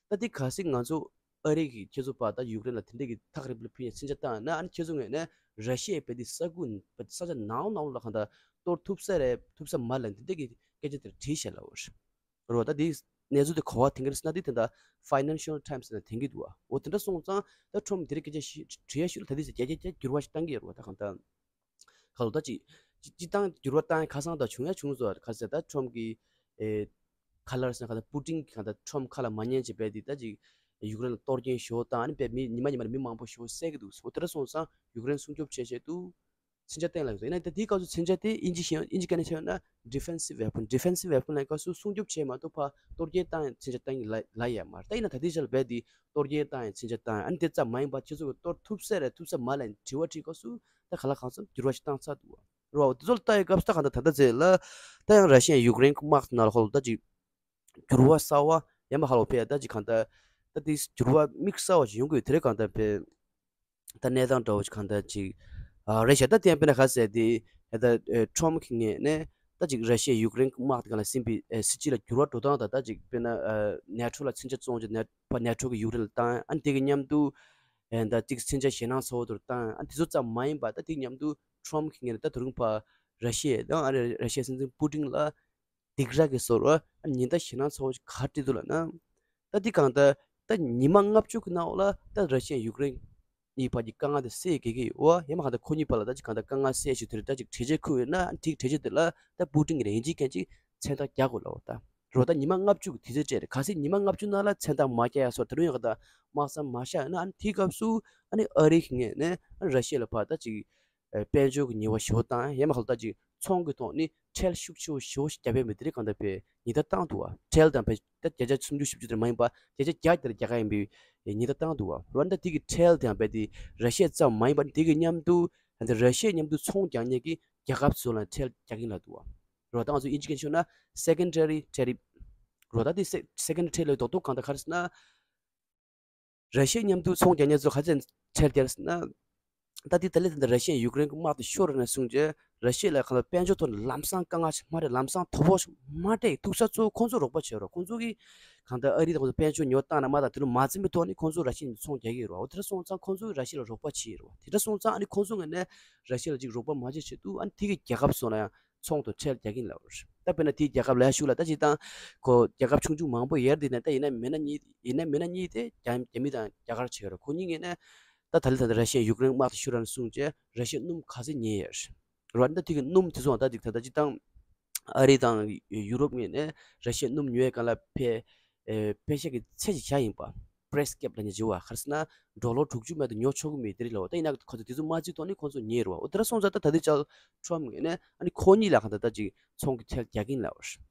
ད་དེ་གལ་སྲིད་ང་ཚོ་ཨ་རི་གིས་ཁྱེད་ཚོ་ཕར་ད་ཡུཀ་རེན་ལ་དེ་འདྲས་ཀྱི་ཐག་རིང་པོ་ལ་ཕུད་ནས་མཚོན་ཆ་བཏང་ན་ཨ་ནི་ཁྱེད་ཚོ་ངོས་ནས་ར་ཤི་ཡའི་བས་དེ་ས་ཁུལ་བས་ས་ཆ་ནང་ནང་ལ་གང་ལྟར་གཏོར་ཐུབ་ས་རེད་ཐུབ་ས་མ་རེད་དེ་འདྲས་ཀྱི་སྐད་ཆ་དེར་དྲིས་བྱས་ལབ་པ་རེད། རོ་ད་དེ་གནས་ཚུལ་དེ་ག་པར་ཐོན་གྱི་རེད་ཟེར་ན་དེ་ད་ལྟ་Financial Times་ནས་ཐོན་གྱི་འདུག་བ། འོ་དེ་འདྲ་སོང་ཙང་ད་ཊམ་དེ་རིགས་སྐད་ཆ་ཞིག་དྲི་ཡ་ཞུ་ལ་ད་དེ་ཟེར་རྒྱ་རྒྱ་རྒྱ་འགྱུར་བ་ཞིག་བཏང་གི་ཡོད་རེད་བ། ད་གང་ལྟར་ཁ་ལོ་ད་ཅིག་ཅིག་ཅིག་བཏང་འགྱུར་བ་བཏང་ཡ་ཁ་སང་ད་བྱུང་ཡ་བྱུང་སོང་། ག་ཟེར་ད་ཊམ་གི་ཨེ་ཁ་ལར་ཟེར་ན་ག་ད་པུ་ཏིན་གི་ག་ད་ཊམ་ཁ་ལ་མ་ཉན་བྱས་པས་དེ་ད་ཅིག་ཡུཀ་རེན་ལ་གཏོར་སྐྱོན་ཞེ་པོ་བཏང་ཨ་ནི་པས་མི་ཉི་མ་ཉི་མ་ལ་མི་མང་པོ་ཞེ་པོ་བསད་ཀྱི་འདུག་འོ་དེ་འདྲ་སོང་ཙང་ཡུཀ་རེན་སྲུང་སྐྱོབ་བྱེད་ཆེད་དུ། མཚོན་ཆ་བཏང་ལབ་ཡོད། ཡིན་ན་ད་དེའི་སྐབས་སུ་མཚོན་ཆ་དེ་དབྱིན་ཇི་ཤེས་དབྱིན་ཇི་སྐད་ནས་བཤད་ན་defensive weapon defensive weapon ལབ་སྐབས་སུ་སྲུང་སྐྱོབ་བྱས་མ་གཏོགས་ཕར་གཏོར་སྐྱོན་བཏང་ཡང་མཚོན་ཆ་བཏང་གི་ལ་ལ་ཡ་མ་རེད། ད་ཡིན་ན་ད་ལྟའི་ཆར་ལ་རྦད་དེ་གཏོར་སྐྱོན་བཏང་ཡང་མཚོན་ཆ་བཏང་ཡང་ཨ་ནི་དེ་ཙམ་མ་ཡིན་པ་ཁྱེད་ཚོ་གིས་གཏོར་ཐུབ་ས་རེད་ཐུབ་ས་མ་རེད་དྲི་བ་དྲིས་སྐབས་སུ་ད་ག་ལ་གང་འཚམ་འགྱུར་བ་ཞིག་བཏང་ཚར་འདུག་བ། རོ་དེ་ཚོ་ལ་ལྟ་ཡི་སྐབས་སུ་ད་གང་ལྟར་ད་ལྟ་ཚེ་ལ་ད་ཡང་ར་ཤི་ཡ་ཡུཀ་རེན་གྱི་དམག་དེ་ནང་ལ་ཧོལ་ད་ཅིག་འགྱུར་བ་གསར་བ་ཡང་མ་ཧ་ལོ་ཕེ་ད་ཅིག་གང་ལྟར་ད་དེ་འགྱུར་བ་དམིགས་བསལ་བ་ཞིག་ཡོང་གི་ཡོད་དེ་རེད་གང་ལྟར་ཕེ། ད་གནས་སྟངས་འདྲ་བོ་ཞིག་གང་ལྟར་ཅིག་ཨ་རེད་ཤག་ད་དེ་ཡང་དཔེར་ན་ག་ཟེར་དེ་ད་ཨ་ཊམ་གྱི་ངོས་ནས་ད་ཅིག་ར་ཤི་ཡ་ཡུཀ་རེན་དམག་དེ་ག་ལ་ཟིན་པའི་ཨ་སྲིད་ཇུས་ལ་འགྱུར་བ་འགྲོ་སྟངས་དང་ད་ཅིག་དཔེར་ན་ཨ་ནེ་ཊོ་ལ་མཚོན་ཆ་བཙོང་རྒྱུ་ནེ་ཕར་ནེ་ཊོ་གི་ཡུཀ་རེན་ལ་བཏང་ཨ་ནི་དེ་གི་མཉམ་དུ་ཨ་ད་ཅིག་མཚོན་ཆ་ཞེད་སྣང་ཚ་བོ་དེར་བཏང་ཨ་ནི་དེ་ཚོ་ཙམ་མ་ཡིན་པ་ད་དེ་གི་མཉམ་དུ་ཊམ་གྱི་ངོས་ནས་ད་དེ་རིང་ཕར་ར་ཤི་ཡ་དང་ཨ་རི་ར་ཤི་ཡའི་སྲིད་འཛིན་པུ་ཏིན་ལ། སྡིགས་ར་གི་བཟོ་འདྲ་ཨ་ཉེན་བརྡ་ཞེད་སྣང་ཚ་བོ་ཞིག་ག་རེ་སྤྲད་འདུག་ལབ་ན། ད་འདི་གང་ལྟར་ད་ཉི་མ་ལྔ་བཅུ་གི་ནང་ལ་ད་ར་ཤི་ཡ་ཡུཀ་རེན་གཉིས་བར་གྱི་དཀའ་ངལ་དེ་སེལ་དགོས་ཀྱི་ཡོད། ཡང་མ་གང་ལྟར་ཁོ་གཉིས་བར་ལ་ད་ཅིག་གང་ལྟར་དཀའ་ངལ་སེལ་ཞིག་དེ་རིང་ད་ཅིག་གྲོས་ཆོད་ཁུར་ཡོད་ན་ཨ་ནི་དེ་གྲོས་ཆོད་དེ་ལ་ད་པུ་ཏིན་གྱིས་ཡིན་གཅིག་མིན་གཅིག་མཚན་རྟགས་རྒྱག་དགོས་ལབ་པ་ད། རོ་ད་ཉི་མ་ལྔ་བཅུ་གི་དུས་ཚོད་སྤྲད་རེད། གལ་སྲིད་ཉི་མ་ལྔ་བཅུ་ནང་ལ་མཚན་རྟགས་མ་རྒྱག་ཡ་སོགས་དེ་རིང་ཡང་གང་ལྟར་དམག་མཚམས་མ་བཞག་ཡོད་ན་ཨ་ནི་དེའི་སྐབས་སུ་ཨ་ནི་ཨ་རི་གི་ངོས་ནས་ཨ་ནི་ར་ཤི་ཡ་ལ་ཕར་ད་ཅིག་ཨེ་དཔལ་འབྱོར་གྱི་ཉེས་པ་ཞེ་པོ་བཏང་ཡང་མ་ཧ་ལོ་ད་ཅིག་ཚོང་གི་ཐོག་ནས་ཁྲལ་ཤུགས་ཆེ་བོ་ཞེ་པོ་ཞིག་བརྒྱབ་ཡོད་མེད་དེ་རིགས་གང་ལྟར་བས་ཉེན་བརྡ་བཏང་འདུག་བ། ཁྲལ་དང་བས་ད་བརྒྱ་ཆ་སུམ་ཅུ་བཞི་བཅུ་དེ་མ་ཡིན་པ་བརྒྱ་ཆ་བརྒྱ་དེར་རྒྱག་ག་ཡིན་པའི་ཉེན་བརྡ་བཏང་འདུག་བ། རོ་ད་དེ་གི་ཁྲལ་དང་བས་དེ་ར་ཤི་ཡ་ཙམ་མ་ཡིན་པ་དེ་གི་མཉམ་དུ་ད་ར་ཤི་ཡ་མཉམ་དུ་ཚོང་རྒྱག་མཁན་གྱི་རྒྱལ་ཁབ་ཚོ་ལ་ཁྲལ་རྒྱག་གིན་ལབ་འདུག་བ། རོ་ད་ང་ཚོ་དབྱིན་ཇི་སྐད་ཤོད་ན་secondary tariff། རོ་ད་དེ་སེ་secondary tariff་ལ་རྡོག་རྡོག་གང་ལྟར་ག་རེ་ཟེར་ན། ར་ཤི་ཡ་མཉམ་དུ་ཚོང་རྒྱག་མཁན་ཚོ་ག་ཚད་ཁྲལ་རྒྱག་ཟེར་ན། ད་ལྟའི་ད་ལན་ད་ལྟ་ར་ཤི་ཡ་ཡུཀ་རེན་གྱི་དམག་དེ་ཤོར་ནས་བཟུང་རྗེས་ར་ཤི་ཡ་ལ་གང་ལ་དཔལ་འབྱོར་ཐོག་ནས་ལམ་སང་དཀའ་ངལ་ཞིག་མ་རེད། ལམ་སང་དོ་ཕོག་ཞིག་མ་སྤྲད་ཐུག་ས་གཙོ་བོ་ཁོང་ཚོ་རོགས་པ་བྱེད་རོགས། ཁོང་ཚོ་གིས་གང་ལྟར་ཨ་རི་དང་ཁོང་ཚོ་དཔལ་འབྱོར་ཉོ་བཏང་ན་མ་དང་དེ་ལ་མ་འཛེམ་པའི་ཐོག་ནས་ཁོང་ཚོ་ར་ཤི་ཡ་ཚོང་རྒྱག་གི་ཡོད་རེད་བ། འོ་དེ་འདྲ་སོང་ཙང་ཁོང་ཚོ་གིས་ར་ཤི་ཡ་ལ་རོགས་པ་བྱེད་ཀྱི་ཡོད་རེད་བ། དེ་འདྲ་སོང་ཙང་ཨ་ནི་ཁོང་ཚོ་ངོས་ནས་ར་ཤི་ཡ་ལ་ཅིག་རོགས་པ་མ་བྱེད་ཆེད་དུ་ཨ་ནི་དེ་གི་རྒྱལ་ཁབ་སོགས་ལ་ཡང་ཚོང་དང་ཁྲལ་རྒྱག་གིན་ལབ་རེད། ད་དཔེར་ན་དེའི་རྒྱལ་ཁབ་ལ་ཡ་ཤུགས་ལ་ད་ཅིག་དང་ཁོ་རྒྱལ་ཁབ་ཆུང་ཆུང་མང་པོ་ཡར་དེ་ནས་ད་ཡིན་ན་མིན་ན་གཉིས་ཡིན་ན་མིན་ན་གཉིས་དེ་རྒྱ་རྒྱ་མི་དང་རྒྱ་གར་བྱེད་ཀྱི་རེད། ཁོ་གཉིས་ངོས་ནས་ད་ད་ལི་ད་ལྟ་ར་ཤི་ཡ་ཡུཀ་རེན་དམག་དེ་ཤོར་ར་ནས་བཟུང་རྗེས་ར་ཤི་ཡ་སྣུམ་ག་ཚད་ཉོས་ཡོད་རེད། ད་དེ་གི་སྣུམ་དེ་ཚོ་ད་ཅིག་ད་ད་ཅིག་དང་ཨ་རི་དང་ཡུ་རོབ་ངོས་ནས་ར་ཤི་ཡ་སྣུམ་ཉོ་ཡ་ག་ལ་ཕེ་ཨེ་ཕེ་ཤ་གི་ཚད་ཅིག་བཞག་ཡིན་པ། price cap་ལབ་མཁན་ཅིག་ཡོད་བ། ག་རེ་ཟེར་ན་ཌོ་ལར་དྲུག་ཅུ་མ་གཏོགས་ཉོ་ཆོག་གི་མེད་དེ་རིགས་ལབ་བ། ད་ཡིན་ན་ཁོ་ཚོ་དེ་ཚོ་མ་བརྩིས་ཐོག་ནས་ཁོ་ཚོ་ཉོས་རེད་བ། འོ་དེ་འདྲ་སོང་ཙང་ད་ད་ལྟའི་ཆར་ཊམ་ངོས་ནས་ཨ་ནི་ཁོ་གཉིས་ལ་གང་ལྟར་ད་ཅིག་ཚོང་གི་ཁྲལ་རྒྱག་གིན་ལབ་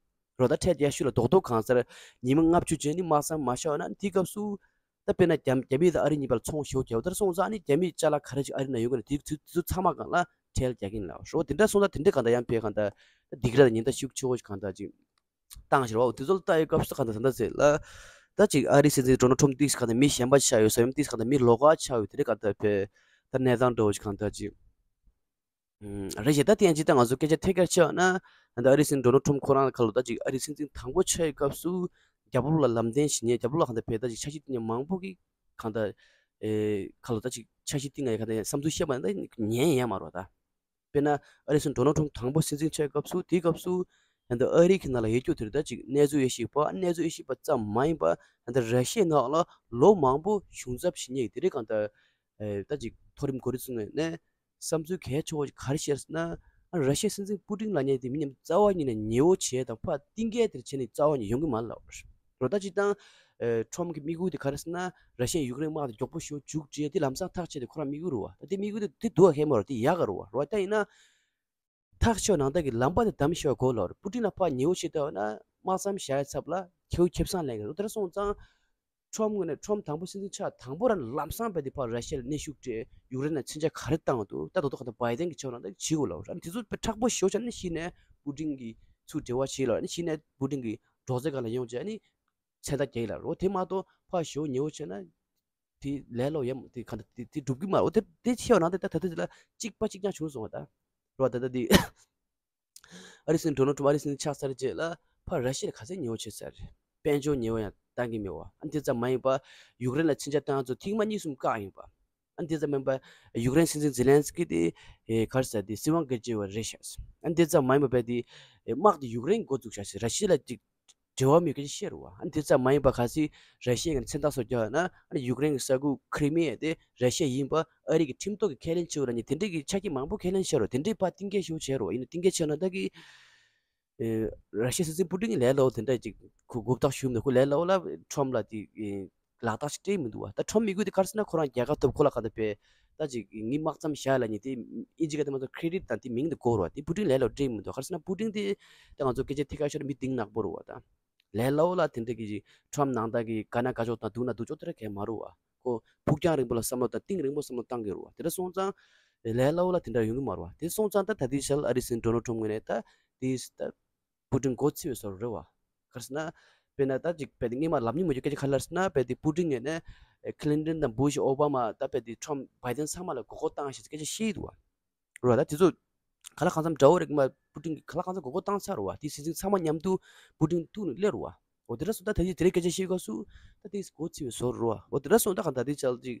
པ་རེད། རོ། ད་ཁྲལ་རྒྱག་ཤུལ་ལ་རྡོག་རྡོག་གང་ཟེར་ཉི་མ་ལྔ་བཅུ་རྗེས་ནི་དམག་མཚམས་མ་བཞག་ན་དེའི་སྐབས་སུ། ད་དཔེར་ན་རྒྱ་རྒྱ་མི་དང་ཨ་རི་གཉིས་བར་ཚོང་ཞོ་རྒྱག་པ་ལྟར་སོང་ཙང་ནི་རྒྱ་མིའི་ཅ་ལག་ག་རེ་ཅིག་ཨ་རི་ནང་ཡོད་མཁན་དེ་དེ་དེ་ཚོ་ཚང་མ་སྒང་ལ་ཁྲལ་རྒྱག་གིན་ལ་རོ། དེ་འདྲ་སོང་ཙང་དེ་འདྲ་གང་ལྟར་ཡང་དཔེ་གང་ལྟར་སྡིགས་ར་དང་ཉེན་བརྡ་ཤུགས་ཆེ་བོ་ཞིག་གང་ལྟར་ཅིག་བཏང་ཞེས་པ། འོ་དེ་ཚོ་ལ་ལྟ་ཡི་སྐབས་སུ་གང་ལྟར་ད་ལྟ་ཚེ་ལ་ད་ཅིག་ཨ་རིའི་སྲིད་འཛིན་ཌོ་ནལ་ཊམ་ཏིས་གང་ལྟར་མི་གཞན་པ་ཆགས་ཡོད་ས་ཡོད་ཏིས་གང་ལྟར་མི་ལོགས་ཀ་ཆགས་ཡོད་དེ་འདྲ་གང་ལྟར་དཔེ་ད་གནས་སྟངས་འདྲ་བོ་ཞིག་གང་ལྟར་ཅིག་རེད་ཞེས་ད་ཐེངས་གཅིག་ད་ང་ཚོ་སྐད་ཆ་ཐད་ཀར་བཤད་ན་ད་ཨ་རིའི་སྲིད་འཛིན་ཌོ་ནལ་ཊམ་ཁོ་རང་ཁ་ལོ་ད་ཅིག་ཨ་རིའི་སྲིད་འཛིན་དང་པོ་ཆགས་ཡི་སྐབས་སུ་རྒྱབ་ལོགས་ལ་ལམ་སྟོན་ཞིག་ཉན། རྒྱབ་ལོགས་ལ་གང་ལྟར་བས་ད་ཅིག་འཆར་གཞི་བཏིང་ནས་མང་པོ་གིས་གང་ལྟར་ཨེ་ཁ་ལོ་ད་ཅིག་འཆར་གཞི་བཏིང་ང་ཡི་གང་ལྟར་བསམ་ཚུལ་བཤད་པ་ད་ཉན་ཡ་མ་རོ་ད། དཔེར་ན་ཨ་རིའི་སྲིད་འཛིན་ཌོ་ནལ་ཊམ་དང་པོ་སྲིད་འཛིན་ཆགས་སྐབས་སུ་དེའི་སྐབས་སུ་ད་ལྟ་ཨ་རི་གི་ནང་ལ་ཡོད་རྒྱུ་དེར་ད་ཅིག་གནས་ཚུལ་ཡེ་ཤེས་པ་གནས་ཚུལ་ཡེ་ཤེས་པ་ཙམ་མ་ཡིན་པ་ད་ལྟ་ར་ཤི་ཡའི་ནང་ལ་ལོ་མང་པོ་གཞུང་ཚབ་བྱེད་མཁན་དེ་རིགས་གང་ལྟར་ཨེ་ད་ཅིག་མཐོ་རིམ་འགོ་ཁྲིད་ཚོ་ནས་བསམ་ཚུལ་གལ་ཆེ་བོ་ག་རེ་བཤད་ཟེར་ན། ཨ་ར་ཤི་ཡའི་སྲིད་འཛིན་པུ་ཏིན་ལབ་མཁན་དེ་མི་མཉམ་དུ་རྩ་བ་ཉིད་ནས་ཉེ་བོ་བྱས་དང་ཕར་གཏིང་སྐྱེལ་དེར་བྱས་ནས་རྩ་བ་ཉིད་ཡོང་གི་མ་རེད་ལབ་པ་རེད། ད་སྤྱིར་བཏང་ཨེ་ཊམ་གི་དམིགས་ཡུལ་དེ་ག་རེ་ཟེར་ན། ར་ཤི་ཡས་ཡུཀ་རེན་དམག་དེ་མགྱོགས་པོ་ཞེ་པོ་མཇུག་སྒྲིལ་དེ་ལམ་སང་ཐག་བཅད་དེ་ཁོ་རང་དམིགས་ཡུལ་རེད་བ། ད་དེ་དམིགས་ཡུལ་དེ་དེ་སྡུག་ག་ཧེ་མ་རེད། དེ་ཡག་ག་རེད་བ། རེད་བ། ད་ཡིན་ན་ཐག་ཆོད་ནང་ལྟར་གྱི་ལམ་པ་དེ་བདམས་ཤེས་པ་དགོས་ལབ་པ་རེད། པུ་ཏིན་ལ་ཕར་ཉེ་བོ་བྱེད་ཐུབ་ན་དམག་མཚམས་བཞག་ཡའི་ཚབ་ལ་ཁྱེའུ་ཁེ་བཟང་ལེན་གི་རེད། དེ་འདྲ་སོང་ཙང་ཊམ་ངོས་ནས་ཊམ་དང་པོ་སྲིད་འཛིན་ཆགས་དང་པོ་རང་ལམ་སང་བས་དེ་ཕར་ར་ཤི་ཡ་ལ་གནོན་ཤུགས་སྤྲད། ཡུཀ་རེན་ལ་མཚོན་ཆ་ག་རེ་བཏང་འདུག་ད་དོ་དོ་ག་ད་བྷའི་ཌེན་གྱི་ཕྱོགས་ནང་ད་བྱེད་དགོས་ལབ་ར། དེ་ཚོ་དཔེ་མཁྲེགས་པོ་ཞེ་པོ་ཆགས་ནས་གཞི་ནས་པུ་ཏིན་གྱི་ཚུར་འབྲེལ་བ་བྱེད་ལ་ནི་གཞི་ནས་པུ་ཏིན་གྱི་སྒྲོག་ཙེ་སྒང་ལ་ཡོང་བྱས་ནི་མཚན་རྟགས་རྒྱག་ལ་རོ། དེ་མ་གཏོགས་ཕར་ཞོ་ཉེ་བོ་བྱས་ན་དེ་ལས་སླ་པོ་ཡ་དེ་ག་ད་དེ་དེ་འགྲུབ་ཀྱི་མ་རེད། དེ་དེ་ཆེ་བ་ནང་དེ་ད་ད་དེ་ལ་གཅིག་པ་གཅིག་རྐྱང་བྱུང་སོང་བ་ད་རོ། ད་ད་དེ། ཨ་རིའི་སྲིད་འཛིན་ཌོ་ནལ་ཊམ་ཨ་རིའི་སྲིད་འཛིན་ཆགས་ཚར་རྗེས་ལ་ཕར་ར་ཤི་ཡ་ལ་ག་ཚད་ཉེ་བོ་བྱས་ཚར་རེད། དཔལ་འབྱོར་ཉེ་བོ་ཡང་བཏང་གི་མེད་བ། ཨ་དེ་ཙམ་མ་ཡིན་པ་ཡུཀ་རེན་ལ་མཚོན་ཆ་བཏང་ཚོ་ཐེངས་མ་གཉིས་གསུམ་བཀག་ཡིན་པ། ཨ་དེ་ཙམ་མ་ཡིན་པ་ཡུཀ་རེན་སྲིད་འཛིན་ཛེ་ལན་སི་ཀི་དེ་ཨེ་ག་རེ་ཟེར་དེ་སྲིད་དབང་སྒེར་གཅོད་པ་རེད་ཤག་ཨ་དེ་ཙམ་མ་ཡིན་པ་བས་དེ་ཨེ་དམག་དེ་ཡུཀ་རེན་འགོ་བཙུགས་ཤག་ཟེར་ར་ཤི་ཡ་ལ་ཅིག་འབྲེལ་བ་མེད་སྐད་ཆ་བཤད་རེད་བ། ཨ་ནི་དེ་ཙམ་མ་ཡིན་པ་གལ་སྲིད་ར་ཤི་ཡའི་མཚན་རྟགས་སོགས་རྒྱག་ཡོད་ན་ཨ་ནི་ཡུཀ་རེན་གྱི་ས་ཁུལ་ཁི་རི་མི་ཡ་དེ་ར་ཤི་ཡ་ཡིན་པ་ཨ་རི་གི་ཁྲིམས་ཐོག་གི་ཁས་ལེན་བྱེད་དགོས་ར་ནི་དེ་འདྲའི་གི་ཆ་རྐྱེན་མང་པོ་ཁས་ལེན་བྱས་རོ། དེ་འདྲའི་ཕར་གཏིང་སྐྱེལ་ཞུ་བྱས་རོ། ཡིན་ན་གཏིང་སྐྱེལ་བྱས་ན་ད་གི་ཨེ་ར་ཤི་ཡའི་སྲིད་འཛིན་པུ་ཏིན་གྱི་ལས་སླ་པོ་དེ་འདྲ་ཅིག་ཁོ་མགོ་བཏགས་ཞུ་མི་འདུག་ཁོ་ལས་སླ་པོ་ལ་ཁྲོམ་ལ་དེ་ཨེ་ལག་རྟགས་ཤིག་སྤྲད་མི་འདུག་བ། ད་ཁྲོམ་དམིགས་ཡུལ་དེ་ག་རེ་ཟེར་ན་ཁོ་རང་རྒྱལ་ཁ་ཐོབ་ཁོ་ལ་ག་འདྲ་བས། ད་ཅིག་ངའི་དམག་མཚམས་བཞག་ལ་ཉེ་དེ་ཨིན་ཇི་སྐད་དུ་མ་ཚོ་ཁི་རེ་ཌིཊ་དང་དེ་མིང་དེ་དགོས་རོ། དེ་པུ་ཏིན་ལས་སླ་པོ་སྤྲད་མི་འདུག་ག་རེ་ཟེར་ན་པུ་ཏིན་དེ་ད་ང་ཚོ་སྐད་ཆ་ཐད་ཀར་ཤོར་མི་གཏིང་ནག་པོ་རེད་བ། ད་ལས་སླ་པོ་ལ་དེ་འདྲ་གི་ཁྲོམ་ནང་ད་གི་དགའ་ན་དགའ་ཕྱོགས་དང་སྡུག་ན་སྡུག་ཕྱོགས་དེ་འདྲ་གང་ཡང་མ་རེད་བ། ཁོ་ཕུགས་རྒྱང་རིང་པོ་ལ་བསམ་བློ་དང་གཏིང་རིང་པོ་བསམ་བློ་བཏང་གི་རེད་བ། དེ་འདྲ་སོང་ཙང་ལས་སླ་པོ་ལ་དེ་འདྲ་ཡོང་གི་མ་རེད་བ། དེ་སོང་ཙང་ད་ད་ལྟའི་ཆར་ཨ་རིའི་སྲིད་འཛིན་ཌོ་ནལ་ཊམ་ངོས་ནས་ད་དེ་ད་པུ་ཏིན་མགོ་ཚོས་པའི་བཟོ་འདྲ་རེད་བ། ག་རེ་ཟེར་ན། དཔེར་ན་ད་ཅིག་དཔེ་དེ་སྔོན་མ་ལབ་མྱོང་མ་མྱོང་སྐད་ཆ་ག་རེ་ལབ་ཟེར་ན། དཔེ་དེ་པུ་ཏིན་ངོས་ནས་ཨེ་ཁི་ལིན་ཏོན་དང་བུ་ཤ་ཨོ་བྷ་མ་ད་དཔེ་དེ་ཊམ་བྷའི་ཌེན་ཚང་མ་ལ་མགོ་སྐོར་བཏང་ཞེས་སྐད་ཆ་བཤད་འདུག་བ། རེད་བ། ད་དེ་ཚོ་ག་ལ་གང་འཚམ་འདྲ་བོ་རེད། སྔོན་མ་པུ་ཏིན་གྱིས་ག་ལ་གང་འཚམ་མགོ་སྐོར་བཏང་ཚར་རེད་བ། དེ་སྲིད་འཛིན་ཚང་མ་མཉམ་དུ་པུ་ཏིན་ཐུག་ནས་སླེབས་རེད་བ། འོ་དེ་འདྲ་སོང་ད་ད་ཅིག་དེ་རིང་སྐད་ཆ་བཤད་སྐབས་སུ་ད་དེ་མགོ་ཚོས་པའི་བཟོ་རེད་བ། འོ་དེ་འདྲ་སོང་ད་གང་ད་དེ་ཅག་ཅིག་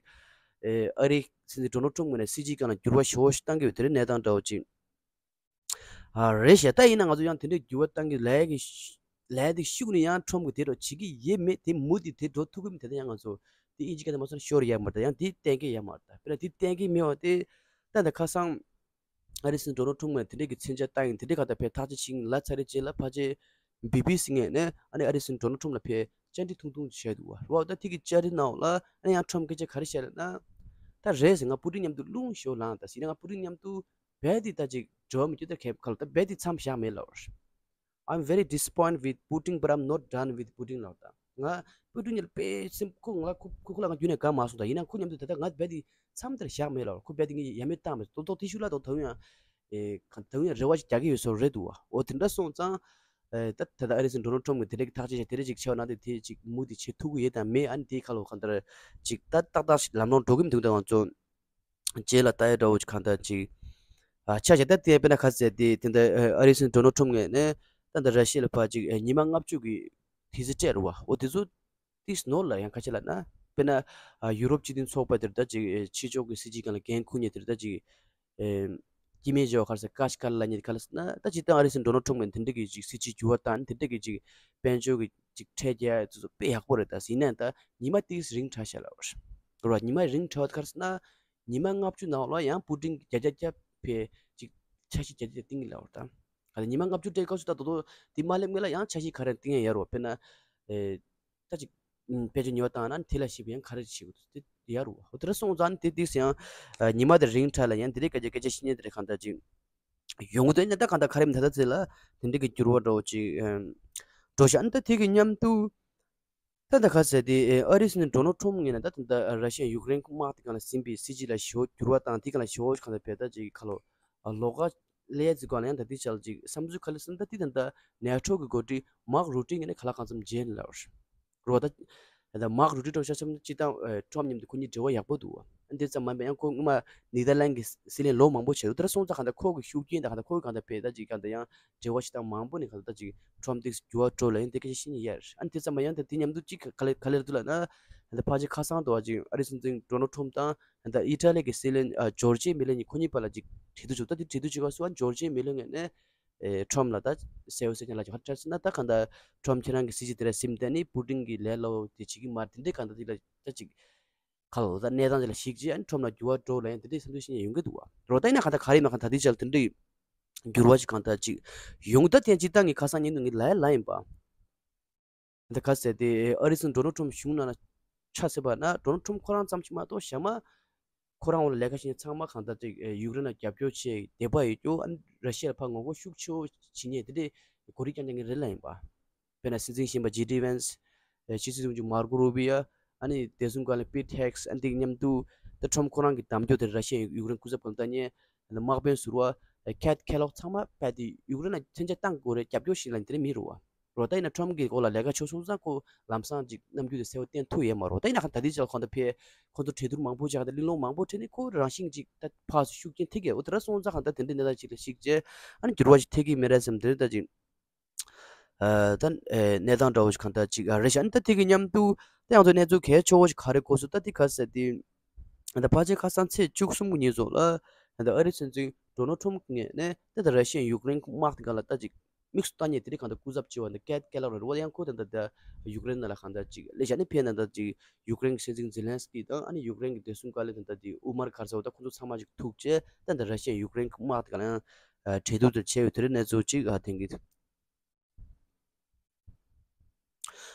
ཨེ་ཨ་རིའི་སྲིད་འཛིན་ཌོ་ནལ་ཊམ་ངོས་ནས་སྲིད་བྱུས་སྒང་ལ་འགྱུར་བ་ཞེ་པོ་ཞིག་བཏང་གི་ཡོད། དེ་རིང་གནས་སྟངས་འདྲ་བོ་ཅིག་ཨ་རེད་ཤག་ད་ཡིན་ན་ང་ཚོ་ཡང་དེ་འདྲའི་འགྱུར་བ་བཏང་གི་ལས་ཀྱི་ཤ་ལས་དེ་ཤུགས་ནས་ཡང་ཁྲོམ་གྱི་དེ་འདྲ་བྱེད་ཀྱི་ཡོད་མེད་དེ་མུ་མཐུད་དེ་འགྲོ་ཐུབ་ཀྱི་མེད། དེ་ལྟ་ཡང་ང་ཚོ་དེ་ཨིན་ཇི་སྐད་དུ་མ་སོང་ན་ཤོར་ཡ་མ་རེད། ད་ཡང་དེ་གཏན་འཁེལ་ཡ་མ་རེད། ད་དཔེར་ན་དེ་གཏན་འཁེལ་མེད་པ་དེ་ད་ད་ཁ་སང་ཨ་རིའི་སྲིད་འཛིན་ཌོ་ནལ་ཊམ་ངོས་དེ་འདྲའི་གི་མཚོན་ཆ་བཏང་ཡིན། དེ་འདྲའི་ཁ་ད་ཕེ་ཐག་གཅོད་ཕྱིན་ལ་ཚར་རེ་རྗེས་ལ་ཕལ་ཆེར་བི་བི་སི་ངོས་ནས་ཨ་ནི་ཨ་རིའི་སྲིད་འཛིན་ཌོ་ནལ་ཊམ་ལ་ཕེ་བཅར་འདྲི་ཐུང་ཐུང་བྱས་འདུག་བ། རེད་བ། ད་དེ་གི་བཅར་འདྲི་ནང་ལ་ཨ་ནི་ཡང་ཊམ་སྐད་ཆ་ག་རེ་བཤད་ལབ་ན། ད་རེད་ཟེར། ང་པུ་ཏིན་མཉམ་དུ་རླུང་ཞེ་པོ་ལངས། ད་ཟེར་ན་ང་པུ་ཏིན་མཉམ་དུ་རྦད་དེ་ད་ཅིག་འབྲེལ་བ་མི་སྐྱོན་ད་ཁེབ་ཁ་ལ་ད་རྦད་དེ་མཚམས་བཞག་མེད་ལབ། I'm very disappointed with Putin, but I'm not done with Putin ལབ། ད་ང་པུ་ཏིན་ལ་དཔེ་སེམས་ཁོ་ང་ཁོ་ཁོ་ཁོ་ལ་ང་རྒྱུན་ནས་དགའ་མ་སོང་། ད་ཡིན་ན་ཁོ་མཉམ་དུ་ད་ལྟ་ང་རྦད་དེ་མཚམས་དེར་བཞག་མེད་ལབ། ཁོ་རྦད་དེ་ངས་ཡ་མེད་བཏང་མེད། ཏོག་ཏོག་དེ་ཤུགས་ལ་ཏོག་ད་ཡང་ཨེ་གང་ད་ཡང་རེ་བ་ཞིག་རྒྱག་གི་ཡོད་བཟོ་རེད་འདུག་བ། འོ་དེ་འདྲ་སོང་ཙང་ཨེ་ད་ད་ལྟ་ཨ་རིའི་སྲིད་འཛིན་ཌོ་ནལ་ཊམ་གྱིས་དེ་འདྲ་ཅིག་བྱས་པ་ན་དེ་དེ་ཅིག་མུ་མཐུད་བྱེད་ཐུབ་ཀྱི་ཡོད་དམ་མེད། ཨ་ནི་དེའི་ཁ་ལོ་གང་ལྟར་ཅིག་ད་ཏག་ཏག་ཞིག་ལམ་ལྷོང་འགྲོ་གི་མི་འདུག་ད་ང་ཚོ་རྗེས་ལ་ལྟ་ཡ་འདྲ་བོ་ཅིག་གང་ལྟར་ཅིག་ཨ་ཆ་བཞག་ད་དེ་དཔེར་ན་ག་ཚད་དེ་དེ་འདྲ་ཨ་རིའི་སྲིད་འཛིན་ཌོ་ནལ་ཊམ་ངོས་ནས་ད་ལྟ་ར་ཤི་ཡ་ལ་ཕར་ཅིག་ཉི་མ་ལྔ་བཅུ་གི་དུས་ཚོད་སྤྲད་རེད་བ། འོ་དེ་ཚོ་ཏིས་ནོར་ལ་ཡང་ཁ་ཆེ་ལ་ན། དཔེར་ན་ཨ་ཡུ་རོབ་སྤྱི་མཐུན་ཚོགས་པ་དེར་ད་ཅིག་ཨེ་ཕྱི་ཕྱོགས་ཀྱི་སྲིད་ཇུས་སྒང་ལ་འགན་འཁུར་མཁན་དེར་ད་ཅིག་ཨེ་སྐྱེ་དམན་ཆེ་བ་ག་རེ་ཟེར་ཀ་ཤི་ཀ་ལ་ལབ་མཁན་དེ་ག་ལ་ཟེར་ན། ད་སྤྱིར་བཏང་ཨ་རིའི་སྲིད་འཛིན་ཌོ་ནལ་ཊམ་གྱིས་དེ་འདྲ་གི་ཅིག་སྲིད་ཇུས་འགྱུར་བ་བཏང་དེ་འདྲ་གི་ཅིག་དཔལ་འབྱོར་གྱི་ཅིག་ཁྲལ་རྒྱག་ཡ་དེ་ཚོ་དཔེ་ཡག་པོ་རེད། ད་ཟིན་ན་ད་ཉི་མ་ཏིས་རིང་དྲགས་ཤག་ལབ་རེད་བ། ཉི་མ་རིང་དྲགས་པ་དེ་ག་རེ་ཟེར་ན། ཉི་མ་ལྔ་བཅུ་ནང་ལ་ཡང་པུ་ཏིན་གྱིས་བརྒྱ་ཆ་བརྒྱ་ཕེ་ཅིག་འཆར་གཞི་བརྒྱ་ཆ་བརྒྱ་བཏིང་གི་ལབ་རེད། ད་ག་ལ་ཉི་མ་ལྔ་བཅུ་སྤྲད་སྐབས་སུ་ད་དོ་དོ་དེ་མ་སླེབས་སྔོན་ལ་ཡང་འཆར་གཞི་ག་རེ་བཏིང་ཡ་ཡོད་རེད་བ། དཔེར་ན་ཨེ། ད་ཅིག་ཨུམ་དཔལ་འབྱོར་ཉོ་བ་བཏང་ན་དེ་ལ་ཞིབ་ཡང་ག་རེ་བྱེད་དགོས་དེ་ཡ་རུ་བ། དེ་འདྲ་སོང་ཙང་དེ་དུས་སུ་ཡང་ཨ་ཉི་མ་དེ་རིང་དྲགས་ལ་ཡང་དེ་རིང་སྐད་ཆ་སྐད་ཆ་བཤད་མཁན་དེ་རིང་གང་ལྟར་ཅིག་ཡོང་གི་འདུག་ཡིན་ན་ད་གང་ལྟར་ག་རེ་མིན་ད་ལྟ་ཚེ་ལ་དེ་འདྲ་གི་འགྱུར་བ་འདྲ་བོ་ཅིག་ཨམ་ འགྲོ་ཤག་ཨ་ནི་ད་དེ་གི་མཉམ་དུ། ད་ད་ག་ཟེར་དེ་ཨ་རིའི་སྲིད་འཛིན་ཌོ་ནལ་ཊམ་ངོས་ནས་ད་ད་ལྟ་ར་ཤི་ཡ་ཡུཀ་རེན་དམག་དེ་སྒང་ལ་ཟིན་པའི་སྲིད་ཇུས་ལ་ཞེ་པོ་འགྱུར་བ་བཏང་། དེ་སྒང་ལ་ཞེ་པོ་གང་ལྟར་བས་ད་ཅིག་ཁ་ལོ་ལོགས་ཀ་ལས་ཡ་ཅིག་སྒང་ལ་ཡང་ད་དེ་ཆ་ལ་ཅིག་བསམ་ཚུལ་ག་ལེར་སོང་ད་དེ་ད་ད་ནེ་ཊོ་གི་འགོ་ཁྲིད་མཱག་རུ་ཏེ་ངོས་ནས་ག་ལ་གང་འཚམ་མཇལ་ནས་ལབ་རོ། ད་ད་མཱག་རུ་ཏེ་འགྲོ་ཤག་ཆམ་སྤྱིར་བཏང་ཨ་ཊམ་མཉམ་དུ་ཁོ་གཉིས་འབྲེལ་བ་ཡག་པོ་འདུག་བ། ཨ་འདི་ཙམ་མ་ཡིན་པ་ཡང་ཁོ་སྔོན་མ་ནེ་དར་ལན་གྱི་སྲིད་བློན་ལོ་མང་པོ་བྱས་འདུག་དེ་འདྲ་སོང་ཙང་གང་ལྟར་ཁོ་གི་ཤུགས་རྐྱེན་དང་གང་ལྟར་ཁོ་གི་གང་ལྟར་བས་ད་ཅིག་གང་ལྟར་ཡང་འབྲེལ་བ་ཞིག་དང་མང་པོ་ནས་གང་ལྟར་ད་ཅིག་ཊམ་དེ་འགྱུར་བ་འགྲོ་ལ་ཡང་དེ་སྐད་ཆ་བཤད་ཉེན་ཡོད་རེད། ཨ་འདི་ཙམ་མ་ཡང་ད་དེ་མཉམ་དུ་ཅིག་ག་ལེ་ག་ལེ་རེད་འདུག་ལབ་ན། ད་ཕལ་ཆེར་ཁ་སང་དུ་བ་ཅིག་ཨ་རིའི་སྲིད་འཛིན་ཌོ་ནལ་ཊམ་དང་ད་ཨི་ཊ་ལི་གི་སྲིད་བློན་ཨ་ཇོར་ཇི་མེ་ལོ་ནི་ཁོ་གཉིས་བར་ལ་ཅིག་གྲོས་བསྡུར་བྱུང་། ད་དེ་གྲོས་བསྡུར་བྱེད་སྐབས་སུ་ཨ་ཇོར་ཇི་མེ་ལོ་ངོས་ནས། ཨེ་ཊམ་ལ་ད་གསལ་པོ་གསལ་རྐྱང་ལབ་ཅིག་ཧ་ཅང་སྲིད་ན་ད་གང་ལྟར་ཊམ་ཁྱེད་རང་གི་སྲིད་ཇུས་དེ་ར་ཟིན་བསྡད་ནི་པུ་ཏིན་གྱི་ལས་སླ་པོ་དེ་བྱེད་ཀྱི་མ་རེད། དེ་འདྲའི་གང་ལྟར་དེ་ལ་ད་ཅིག་ཁ་ལོ་ད་གནས་སྟངས་དེ་ལ་གཞིགས་བྱས་ཨ་ནི་ཊམ་ལ་འགྱུར་བ་འགྲོ་ལབ་ཡང་དེ་འདྲའི་བསམ་ཚུལ་བཤད་མཁན་ཡོང་གི་འདུག་བ། རོ་ད་ཡིན་ན་གང་ལྟར་ག་རེ་མ་གང་ལྟར་དེ་ཆ་ལ་དེ་འདྲའི་འགྱུར་བ་ཞིག་གང་ལྟར་ཅིག་ཡོང་ད་དེ་ཅིག་ད་ངས་ཁ་སང་ཉིན་དུ་ངས་ལབ་ཡ་ལབ་ཡིན་པ། འདི་ག་ཟེར་ཏེ་ཨ་རིའི་སྲིད་འཛིན་ཌོ་ནལ་ཊམ་གཞུང་ནང་ལ་ཆ་བཞག་པ་ན་ཌོ་ནལ་ཊམ་ཁོ་རང་ཙམ་ཞིག་མ་གཏོགས་གཞན་མ་ཁོ་རང་འོག་ལ་ལས་ཀ་བྱེད་མཁན་ཚང་མ་གང་ལྟར་ཅིག་ཡུཀ་རེན་ལ་རྒྱབ་སྐྱོར་བྱེད་དད་པ་ཡོད་རྒྱུ། ཨ་ནི་ར་ཤི་ཡ་ལ་ཕར་ངོ་རྒོལ་ཤུགས་ཆེ་བོ་བྱེད་མཁན་དེ་འདྲའི་གོ་སྒྲིག་རྐྱང་རྐྱང་གི་རེད་ལབ་ཡིན་པ། དཔེར་ན་སྲིད་འཛིན་གཞོན་པ་ཇེ་ཌི་ཝན་སི། ཕྱི་སྲིད་དྲུང་ཆེ་མར་ཀོ་རུ་བི་ཡ། ཨ་ནི་བདེ་སྲུང་བཀའ་བློན་པིཊ་ཧེག་སི། ཨ་ནི་དེ་མཉམ་དུ་ད་ཊམ་ཁོ་རང་གི་དམ་ཆོས་དེ་ར་ཤི་ཡ་ཡུཀ་རེན་སྐུ་ཚབ་གང་ལྟར་ཉན། དམག་དཔོན་ཟུར་པ་ཁེཐ་ཁེ་ལོག་ཚང་མ་ཕར་དེ་ཡུཀ་རེན་ལ་མཚོན་ཆ་བཏང་དགོས་རེད། རྒྱབ་སྐྱོར་ཞིག་ལ་དེ་འདྲ་མི་རུང་བ། རོ་ད་ཡིན་ན་ཊམ་གྱི་འོག་ལ་ལས་ཀ་བྱས་སོང་ཙང་ཁོ་ལམ་སང་ཅིག་རྣམ་འགྱུར་དེ་གསལ་པོ་བསྟན་ཐུབ་ཡོད་མ་རེད། ད་ཡིན་ན་ད་ལྟའི་ཆར་ཁོང་དང་ཕར་ཁོང་ཚོ་གྲོས་བསྡུར་མང་པོ་བྱས་ད་གླེང་སློང་མང་པོ་བྱས་ནས་ཁོ་རང་བཞིན་ཅིག་ད་ཕར་ཚུར་ཤུགས་རྐྱེན་ཐེབས་ཀྱི་འོ་དེ་འདྲ་སོང་ཙང་གང་ལྟར་དེ་འདྲ་ད་ཅིག་ལ་ཞིག་བྱས་ཨ་ནི་འགྱུར་བ་ཞིག་ཐེབས་ཀྱི་མེད་རེད་བསམ། དེ་ད་ཅིག་ཨ་ད་ཨེ་གནས་སྟངས་འདྲ་བོ་ཞིག་གང་ལྟར་ཅིག་ཨ་རེད་ཤག་ཨ་ནི་ད་དེ་གི་མཉམ་དུ་ད་ཡང་ཚོ་གནས་ཚུལ་གལ་ཆེ་བོ་ཞིག་ག་རེ་གོ་སོང་ད་དེ་ག་ཟེར་ཏེ། ད་ཕལ་ཆེར་ཁ་སང་ཚེས་བཅུ་གསུམ་གྱི་ཉིན་ཙོགས་ལ་ད་ཨ་རིའི་སྲིད་འཛིན་ཌོ་ནལ་ཊམ་ངོས་ནས་ད་ད་ར་ཤི་ཡ་ཡུཀ་རེན་དམག་དེ་ག་ལ་ད་ཅིག་དམིགས་སུ་བཏང་མཁན་དེ་རིགས་གང་ལྟར་སྐུ་ཚབ་བྱེད་པ་འདི་ཁེཐ་ཁེ་ལོག་རེད་བ། ཡང་ཁོ་ད་ད་ད་ཡུཀ་རེན་ནང་ལ་གང་ལྟར་ཅིག་ལས་བྱ་ནི་ཕེབས་ནས་ད་ཅིག་ཡུཀ་རེན་གྱི་སྲིད་འཛིན་ཛེ་ལན་སི་ཀི་དང་ཨ་ནི་ཡུཀ་རེན་གྱི་བདེ་སྲུང་བཀའ་བློན་དང་ད་དེ་ཨུ་མར་ཁར་ཛའོ་ད་ཁོང་ཚོ་ཚང་མ་ཅིག་ཐུག་བྱས་ད་ད་ར་ཤི་ཡ་ཡུཀ་རེན་དམག་དེ་ག་ལ་ཡང་གྲོས་བསྡུར་དེ་བྱས་ཡོད་དེ་རིགས་གནས་ཚུལ་ཅིག་ཨ་ཐེངས་གི་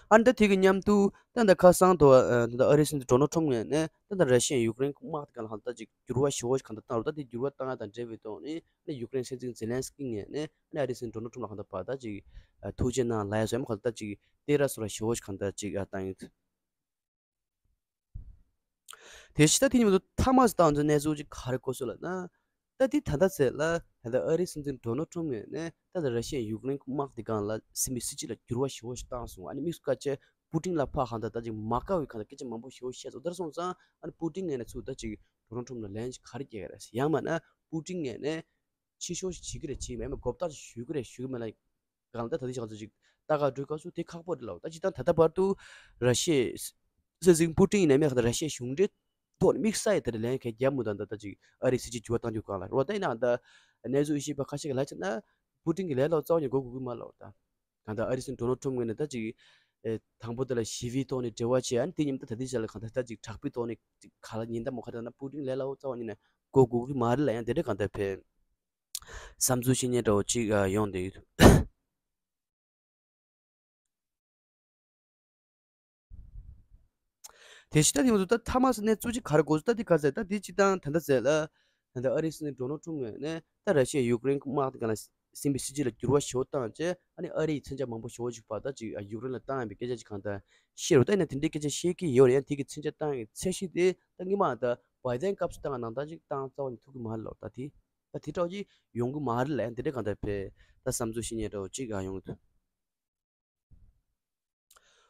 ཨ་ནི་ད་དེ་གི་མཉམ་དུ་ད་ད་ཁ་སང་དུ་ཨ་ད་ཨ་རིའི་སྲིད་འཛིན་ཌོ་ནལ་ཊམ་ངོས་ནས་ད་ད་ར་ཤི་ཡ་ཡུཀ་རེན་དམག་དེ་ག་ལ་ཧང་ད་ཅིག་འགྱུར་བ་ཞེ་པོ་ཞིག་གང་ལྟར་བཏང་རུང་ད་དེ་འགྱུར་བ་བཏང་ཡ་དང་འབྲེལ་བའི་ཐོག་ནས་ཨ་ནི་ཡུཀ་རེན་སྲིད་འཛིན་ཛེ་ལན་སི་ཀི་ངོས་ནས་ཨ་ནི་ཨ་རིའི་སྲིད་འཛིན་ཌོ་ནལ་ཊམ་ལ་གང་ལྟར་བར་ད་ཅིག་ཨ་ཐུགས་རྗེ་གནང་ལབ་ཡ་སོགས་ཡང་གང་ལྟར་ཅིག་སྟེར་ར་སོགས་ར་ཞེ་པོ་ཞིག་གང་ལྟར་ཅིག་ཨ་བཏང་ཡོད། དེ་ཕྱི་ད་དེ་ཉིན་མོ་དུ་ཐ་མ་སི་ཏང་ཚོའི་གནས་ཚུལ་ཅིག་ག་རེ་གོ་སོང་ལབ་ན། ད་དེ་ད་ལྟ་ཚེ་ལ་ད་ལྟ་ཨ་རིའི་སྲིད་འཛིན་ཌོ་ནལ་ཊམ་ངོས་ནས་ད་ལྟ་ར་ཤི་ཡ་ཡུཀ་རེན་དམག་དེ་སྒང་ལ་ཟིན་པའི་སྲིད་ཇུས་ལ་འགྱུར་བ་ཞེ་པོ་ཞིག་བཏང་སོང་། ཨ་ནི་དམིགས་སུ་བཀར་བྱས་པུ་ཏིན་ལ་ཕར་གང་ལྟར་ད་ཅིག་མ་དགའ་བའི་གང་ལྟར་སྐད་ཆ་མང་པོ་ཞེ་པོ་བཤད་སོང་། དེ་འདྲ་སོང་ཙང་ཨ་ནི་པུ་ཏིན་ངོས་ནས་ཚུར་ད་ཅིག་ཌོ་ནལ་ཊམ་ལ་ལན་ཅིག་ག་རེ་རྒྱག་གི་རེད། ཡང་མིན་ན་པུ་ཏིན་ངོས་ནས་ཕྱི་ཕྱོགས་ཤིག་བྱེད་ཀྱི་རེད་བྱེད་མེད་མེད་མགོ་བཏགས་ཤིག་ཞུ་གི་རེད་ཞུ་གི་མེད་ལ། གང་ལྟར་ད་ལྟ་ཞིག་ང་ཚོ་ཅིག་ལྟ་ག་འགྲོའི་སྐབས་སུ་དེ་ཁག་པོ་རེད་ལབ། ད་ཅིག་ད་ད་ལྟ་བར་དུ་ར་ཤི་ཡའི་སྲིད་འཛིན་པུ་ཏིན་ཡིན་ན་མེད་གང་ལྟར་ར་ཤི་ཡའི་གཞུང་འབྲེལ་ཐོག་ནས་དམིགས་བསལ་ཡི་དེ་ལ་ལན་གང་རྒྱབ་མི་འདུག་ད་ད་ཅིག་ཨ་རིའི་སྲིད་ཇུས་འགྱུར་བ་བཏང་རྒྱུ་སྒང་ལ་རེད་བ། ད་ཡིན་ནའང་ད་གནས་ཚུལ་ཤེས་པ་ཁ་ཤས་ཀྱིས་ལབ་བྱས་ན་པུ་ཏིན་གྱི་ལས་སླ་པོ་རྩ་བ་ནས་གོ་དགོས་ཀྱི་མ་རེད་ལབ། ད་གང་ལྟར་ཨ་རིའི་སྲིད་འཛིན་ཌོ་ནལ་ཊམ་ངོས་ནས་ད་ཅིག་ཨེ་དང་པོ་དེ་ལ་ཞི་བའི་ཐོག་ནས་འབྲེལ་བ་བྱས། ཨ་ནི་དེ་མཉམ་དུ་ད་ལྟའི་ཆ་ལ་གང་ལྟར་ད་ཅིག་དྲག་པོའི་ཐོག་ནས་ཅིག་ག་ལ་ཉེན་བརྡ་མ་ཁ་བཏང་ན་པུ་ཏིན་ལས་སླ་པོ་རྩ་བ་ཉིད་ནས་གོ་དགོས་ཀྱི་མ་རེད་ལབ། ཡང་དེ་འདྲ་གང་ལྟར་ཕེབས། བསམ་ཚུལ་བཤད་མཁན་འདྲ་བོ་ཅིག་ཨ་ཡོང་བསྡད་ཡོད། དེ་ཕྱི་ད་དེ་ཡོང་དུས་ད་ཐ་མ་སི་གནས་ཚུལ་ཅིག་ག་རེ་གོ་སོང་ད་དེ་ག་ཟེར་ད་དེ་སྤྱིར་བཏང་ད་ལྟ་ཟེར་ལ། ད་ལྟ་ཨ་རིའི་སྲིད་འཛིན་ཌོ་ནལ་ཊམ་ངོས་ནས་ད་ར་ཤི་ཡ་ཡུཀ་རེན་དམག་དེ་ག་ལ་ཟིན་པའི་སྲིད་ཇུས་ལ་འགྱུར་བ་ཞེ་པོ་བཏང་བྱས། ཨ་ནི་ཨ་རི་ཡི་མཚོན་ཆ་མང་པོ་ཞེ་པོ་ཅིག་ཕར་ད་ཅིག་ཡུཀ་རེན་ལ་བཏང་ཡོད་པའི་སྐད་ཆ་ཅིག་གང་ལྟར་བཤད་རུང་ད་ཡིན་ན་དེ་འདྲའི་སྐད་ཆ་བཤད་ཀྱི་ཡོད་རེད། ཡང་དེ་གི་མཚོན་ཆ་བཏང་ཡའི་ཚད་གཞི་དེ་ད་སྔོན་མ་ད་བྷའི་ཌེན་སྐབས་སུ་བཏང་ནང་ད་ཅིག་བཏང་རྩ་བ་ནས་ཐུབ་ཀྱི་མ་རེད་ལབ། ད་དེ་ད་དེ་འདྲ་ཅིག་ཡོང་གི་མ་རེད་ལབ། ཡང་དེ་འདྲ་གང་ལྟར་ཕེབས་ད་བསམ་ཚུལ་བཤད་མཁན་འདྲ་བོ་ཅིག་ཨ་ཡོང་གི་འདུག་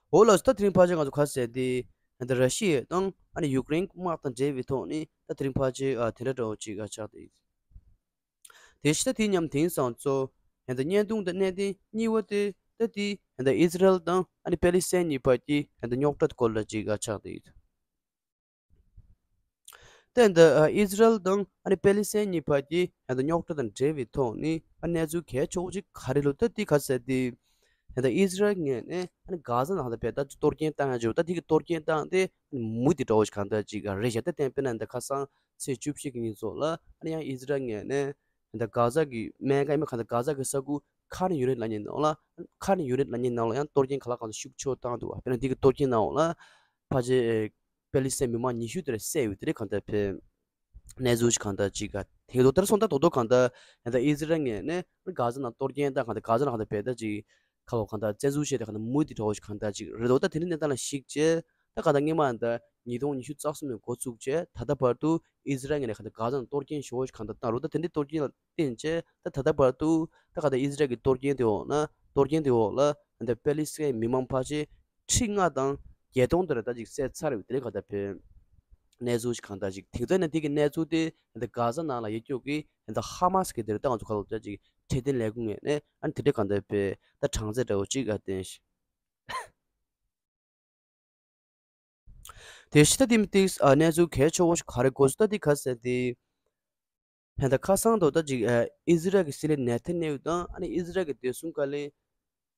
འོ་ལགས་སོ། ད་དེ་རིང་ཕལ་ཆེར་ང་ཚོ་ག་ཟེར་ཏེ་ད་ར་ཤི་ཡ་དང་ཨ་ནི་ཡུཀ་རེན་དམག་དང་འབྲེལ་བའི་ཐོག་ནས་ད་དེ་རིང་ཕལ་ཆེར་ཨ་དེ་འདྲ་འདྲ་བོ་ཅིག་ཨ་ཆགས་ཏེ། དེ་ཕྱི་ད་དེ་མཉམ་དེང་སང་ཚོ་ད་བརྙན་ཐུང་དང་གནད་དོན་གཉིས་པ་དེ་ད་དེ་ད་ཨི་ཟི་རལ་དང་ཨ་ནི་པེ་ལི་སི་ཐན་གཉིས་བར་གྱི་ད་རྙོག་དྲ་སྐོར་ལ་ཅིག་ཨ་ཆགས་ཏེ། ད་ད་ཨི་ཟི་རལ་དང་ཨ་ནི་པེ་ལི་སི་ཐན་གཉིས་བར་གྱི་ད་རྙོག་དྲ་དང་འབྲེལ་བའི་ཐོག་ནས་ཨ་གནས་ཚུལ་གལ་ཆེ་བོ་ཅིག་ག་རེ་ལོ་ད་དེ་ག་ཟེར་ཏེ། ད་ཨི་ཟི་རལ་ངོས་ནས་ཨ་ནི་གྷ་ཟ་ནང་ད་བས་ད་གཏོར་སྐྱོན་བཏང་ཡ་ཅིག་ད་དེ་གི་གཏོར་སྐྱོན་བཏང་དེ་མུ་མཐུད་འདྲ་བོ་ཞིག་གང་ལྟར་ཅིག་རེད་ཤག་ད་བརྟེན་དཔེར་ན་ད་ཁ་སང་ཚེས་བཅུ་བཞི་གི་ཉིན་ཙོགས་ལ་ཨ་ནི་ཡང་ཨི་ཟི་རལ་ངོས་ནས་ད་གྷ་ཟ་གི་སྨན་ཁང་ཡིན་མིན་གང་ལྟར་གྷ་ཟ་གི་ས་ཁུལ་ཁ་ནི་ཡུ་ནིཊ་ལབ་མཁན་ནང་ལ་ཁ་ནི་ཡུ་ནིཊ་ལབ་མཁན་ནང་ལ་ཡང་གཏོར་སྐྱོན་ག་ལ་གང་འཚམ་ཤུགས་ཆེ་བོ་བཏང་འདུག་བ། དཔེར་ན་དེ་གི་གཏོར་སྐྱོན་ནང་ལ་ཕལ་ཆེར་པེ་ལི་སི་ཐན་མི་མང་ཉི་ཤུ་དེ་རེ་བསད་ཡོད་དེ་རེད། གང་ལྟར་ཕེབས། གནས་ཚུལ་ཞིག་གང་ལྟར་ཅིག་ག་དེ་ལོ་ལྟར་སོང་ད་རྡོག་རྡོག་གང་ལྟར་ཡང་ད་ཨི་ཟི་རལ་ངོས་ནས་གྷ་ཟ་ནང་གཏོར་སྐྱོན་དང་གང་ལྟར་གྷ་ཟ་ནང་གང་ལྟར་བས་ད་ཅིག་ ཁ་ལོ་གང་ལྟར་བཙན་འཛུལ་བྱས་ཏེ་གང་ལྟར་མུ་མཐུད་འགྲོ་བ་ཞིག་གང་ལྟར་ཅིག་རེད་འདུག་ད་དེ་འདྲའི་གནས་སྟངས་ལ་གཞིགས་བྱས་ད་གང་ལྟར་སྔོན་མ་ད་ཉིས་སྟོང་ཉི་ཤུ་རྩ་གསུམ་ནས་འགོ་བཙུགས་བྱས་ད་ལྟ་བར་དུ་ཨི་ཟི་རལ་ངོས་ནས་གང་ལྟར་གྷ་ཛ་ནང་གཏོར་སྐྱོན་ཞེ་པོ་ཞིག་གང་ལྟར་བཏང་རེད། ད་དེ་འདྲའི་གཏོར་སྐྱོན་ལ་བརྟེན་བྱས་ད་ད་ལྟ་བར་དུ་ད་གང་ལྟར་ཨི་ཟི་རལ་གྱི་གཏོར་སྐྱོན་དེ་འོག་ན་གཏོར་སྐྱོན་དེ་འོག་ལ་ད་ལྟ་པེ་ལི་སི་ཐན་མི་མང་ཕལ་ཆེར་ཁྲི་ལྔ་དང་བརྒྱད་སྟོང་དེ་རེད་ད་ཅིག་བསད་ཚར་རེད། དེ་རིང་གང་ལྟར་བས་གནས་ཚུལ་ཞིག་གང་ལྟར་ཅིག་དེང་སང་ནས་དེ་གི་གནས་ཚུལ་དེ་ད་ལྟ་གྷ་ཛ་ནང་ལ་ཡོད་རྒྱུ་གི་ད་ལྟ་ཧ་མ་སི་གི་དེ་རེད་ད་ང་ཚོ་ག་ལ་ད་ཅིག་འཕྲོད་བསྟེན་ལས་ཁུངས་ངོས་ནས་ཨ་ནི་དེ་འདྲ་གང་ལྟར་བས་ད་གྲངས་ཚད་འདྲ་བོ་ཅིག་ཨ་བསྟན་ཤག་དེ་ཕྱི་ད་དེ་མི་ཏིག་ཨ་གནས་ཚུལ་གལ་ཆེ་བོ་ཞིག་ག་རེ་གོ་སོང་ད་དེ་ག་ཟེར་དེ། ཧན་ད་ཁ་སང་དུ་ད་ཅིག་ཨ་ཨི་ཟི་རལ་གྱི་སྲིད་བློན་ནེ་ཐན་ཡ་ཧུ་དང་ཨ་ནི་ཨི་ཟི་རལ་གྱི་བདེ་སྲུང་བཀའ་བློན་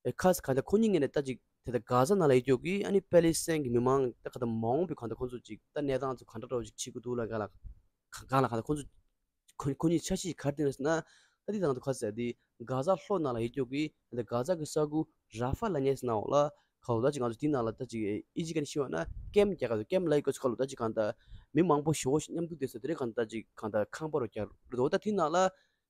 ཨ་ཁ་ས་ག་ད་ཁོ་གཉིས་ངོས་ནས་ད་ཅིག་དེ་ད་གྷ་ཛ་ནང་ལ་ཡོད་རྒྱུ་གི་ཨ་ནི་པེ་ལི་སི་ཐན་གྱི་མི་མང་ད་ག་ད་མ་འོངས་པའི་ག་ད་ཁོ་ཚོ་ཅིག་ད་གནས་སྟངས་ཚོ་ག་འདྲ་འདྲ་བོ་ཅིག་བྱེད་དགོས་འདུག་ལ་ག་ལ་ག་ལ་ག་ད་ཁོ་ཚོ་ཁོ་ཁོ་གཉིས་འཆར་གཞི་ག་རེ་བཏིང་རེད་ཟེར་ན། ད་དེ་དང་དུ་ཁ་ཟེར་དེ་གྷ་ཛ་ལྷོ་ནང་ལ་ཡོད་རྒྱུ་གི་ད་གྷ་ཛ་གི་ས་ཁུལ་ར་ཧྥ་ལབ་མཁན་ཟེར་ནའོ་ལ་ཁ་ལོ་ད་ཅིག་ང་ཚོ་དེ་ནང་ལ་ད་ཅིག་ཨི་ཇི་ག་ནས་ཤི་བ་ན་ཀེམ་རྒྱག་ག་ཀེམ་ལ་ཡི་གོ་ཚོ་ཁ་ལོ་ད་ཅིག་གང་ད་མི་མང་པོ་ཞེ་པོ་ཞིག་མཉམ་འདུས་དེ་ས་དེ་རིང་གང་ད་ཅིག་གང་ད་ཁང་པ་རུ་རྒྱག་རེད་འདུག་ད་དེ་ནང་ལ་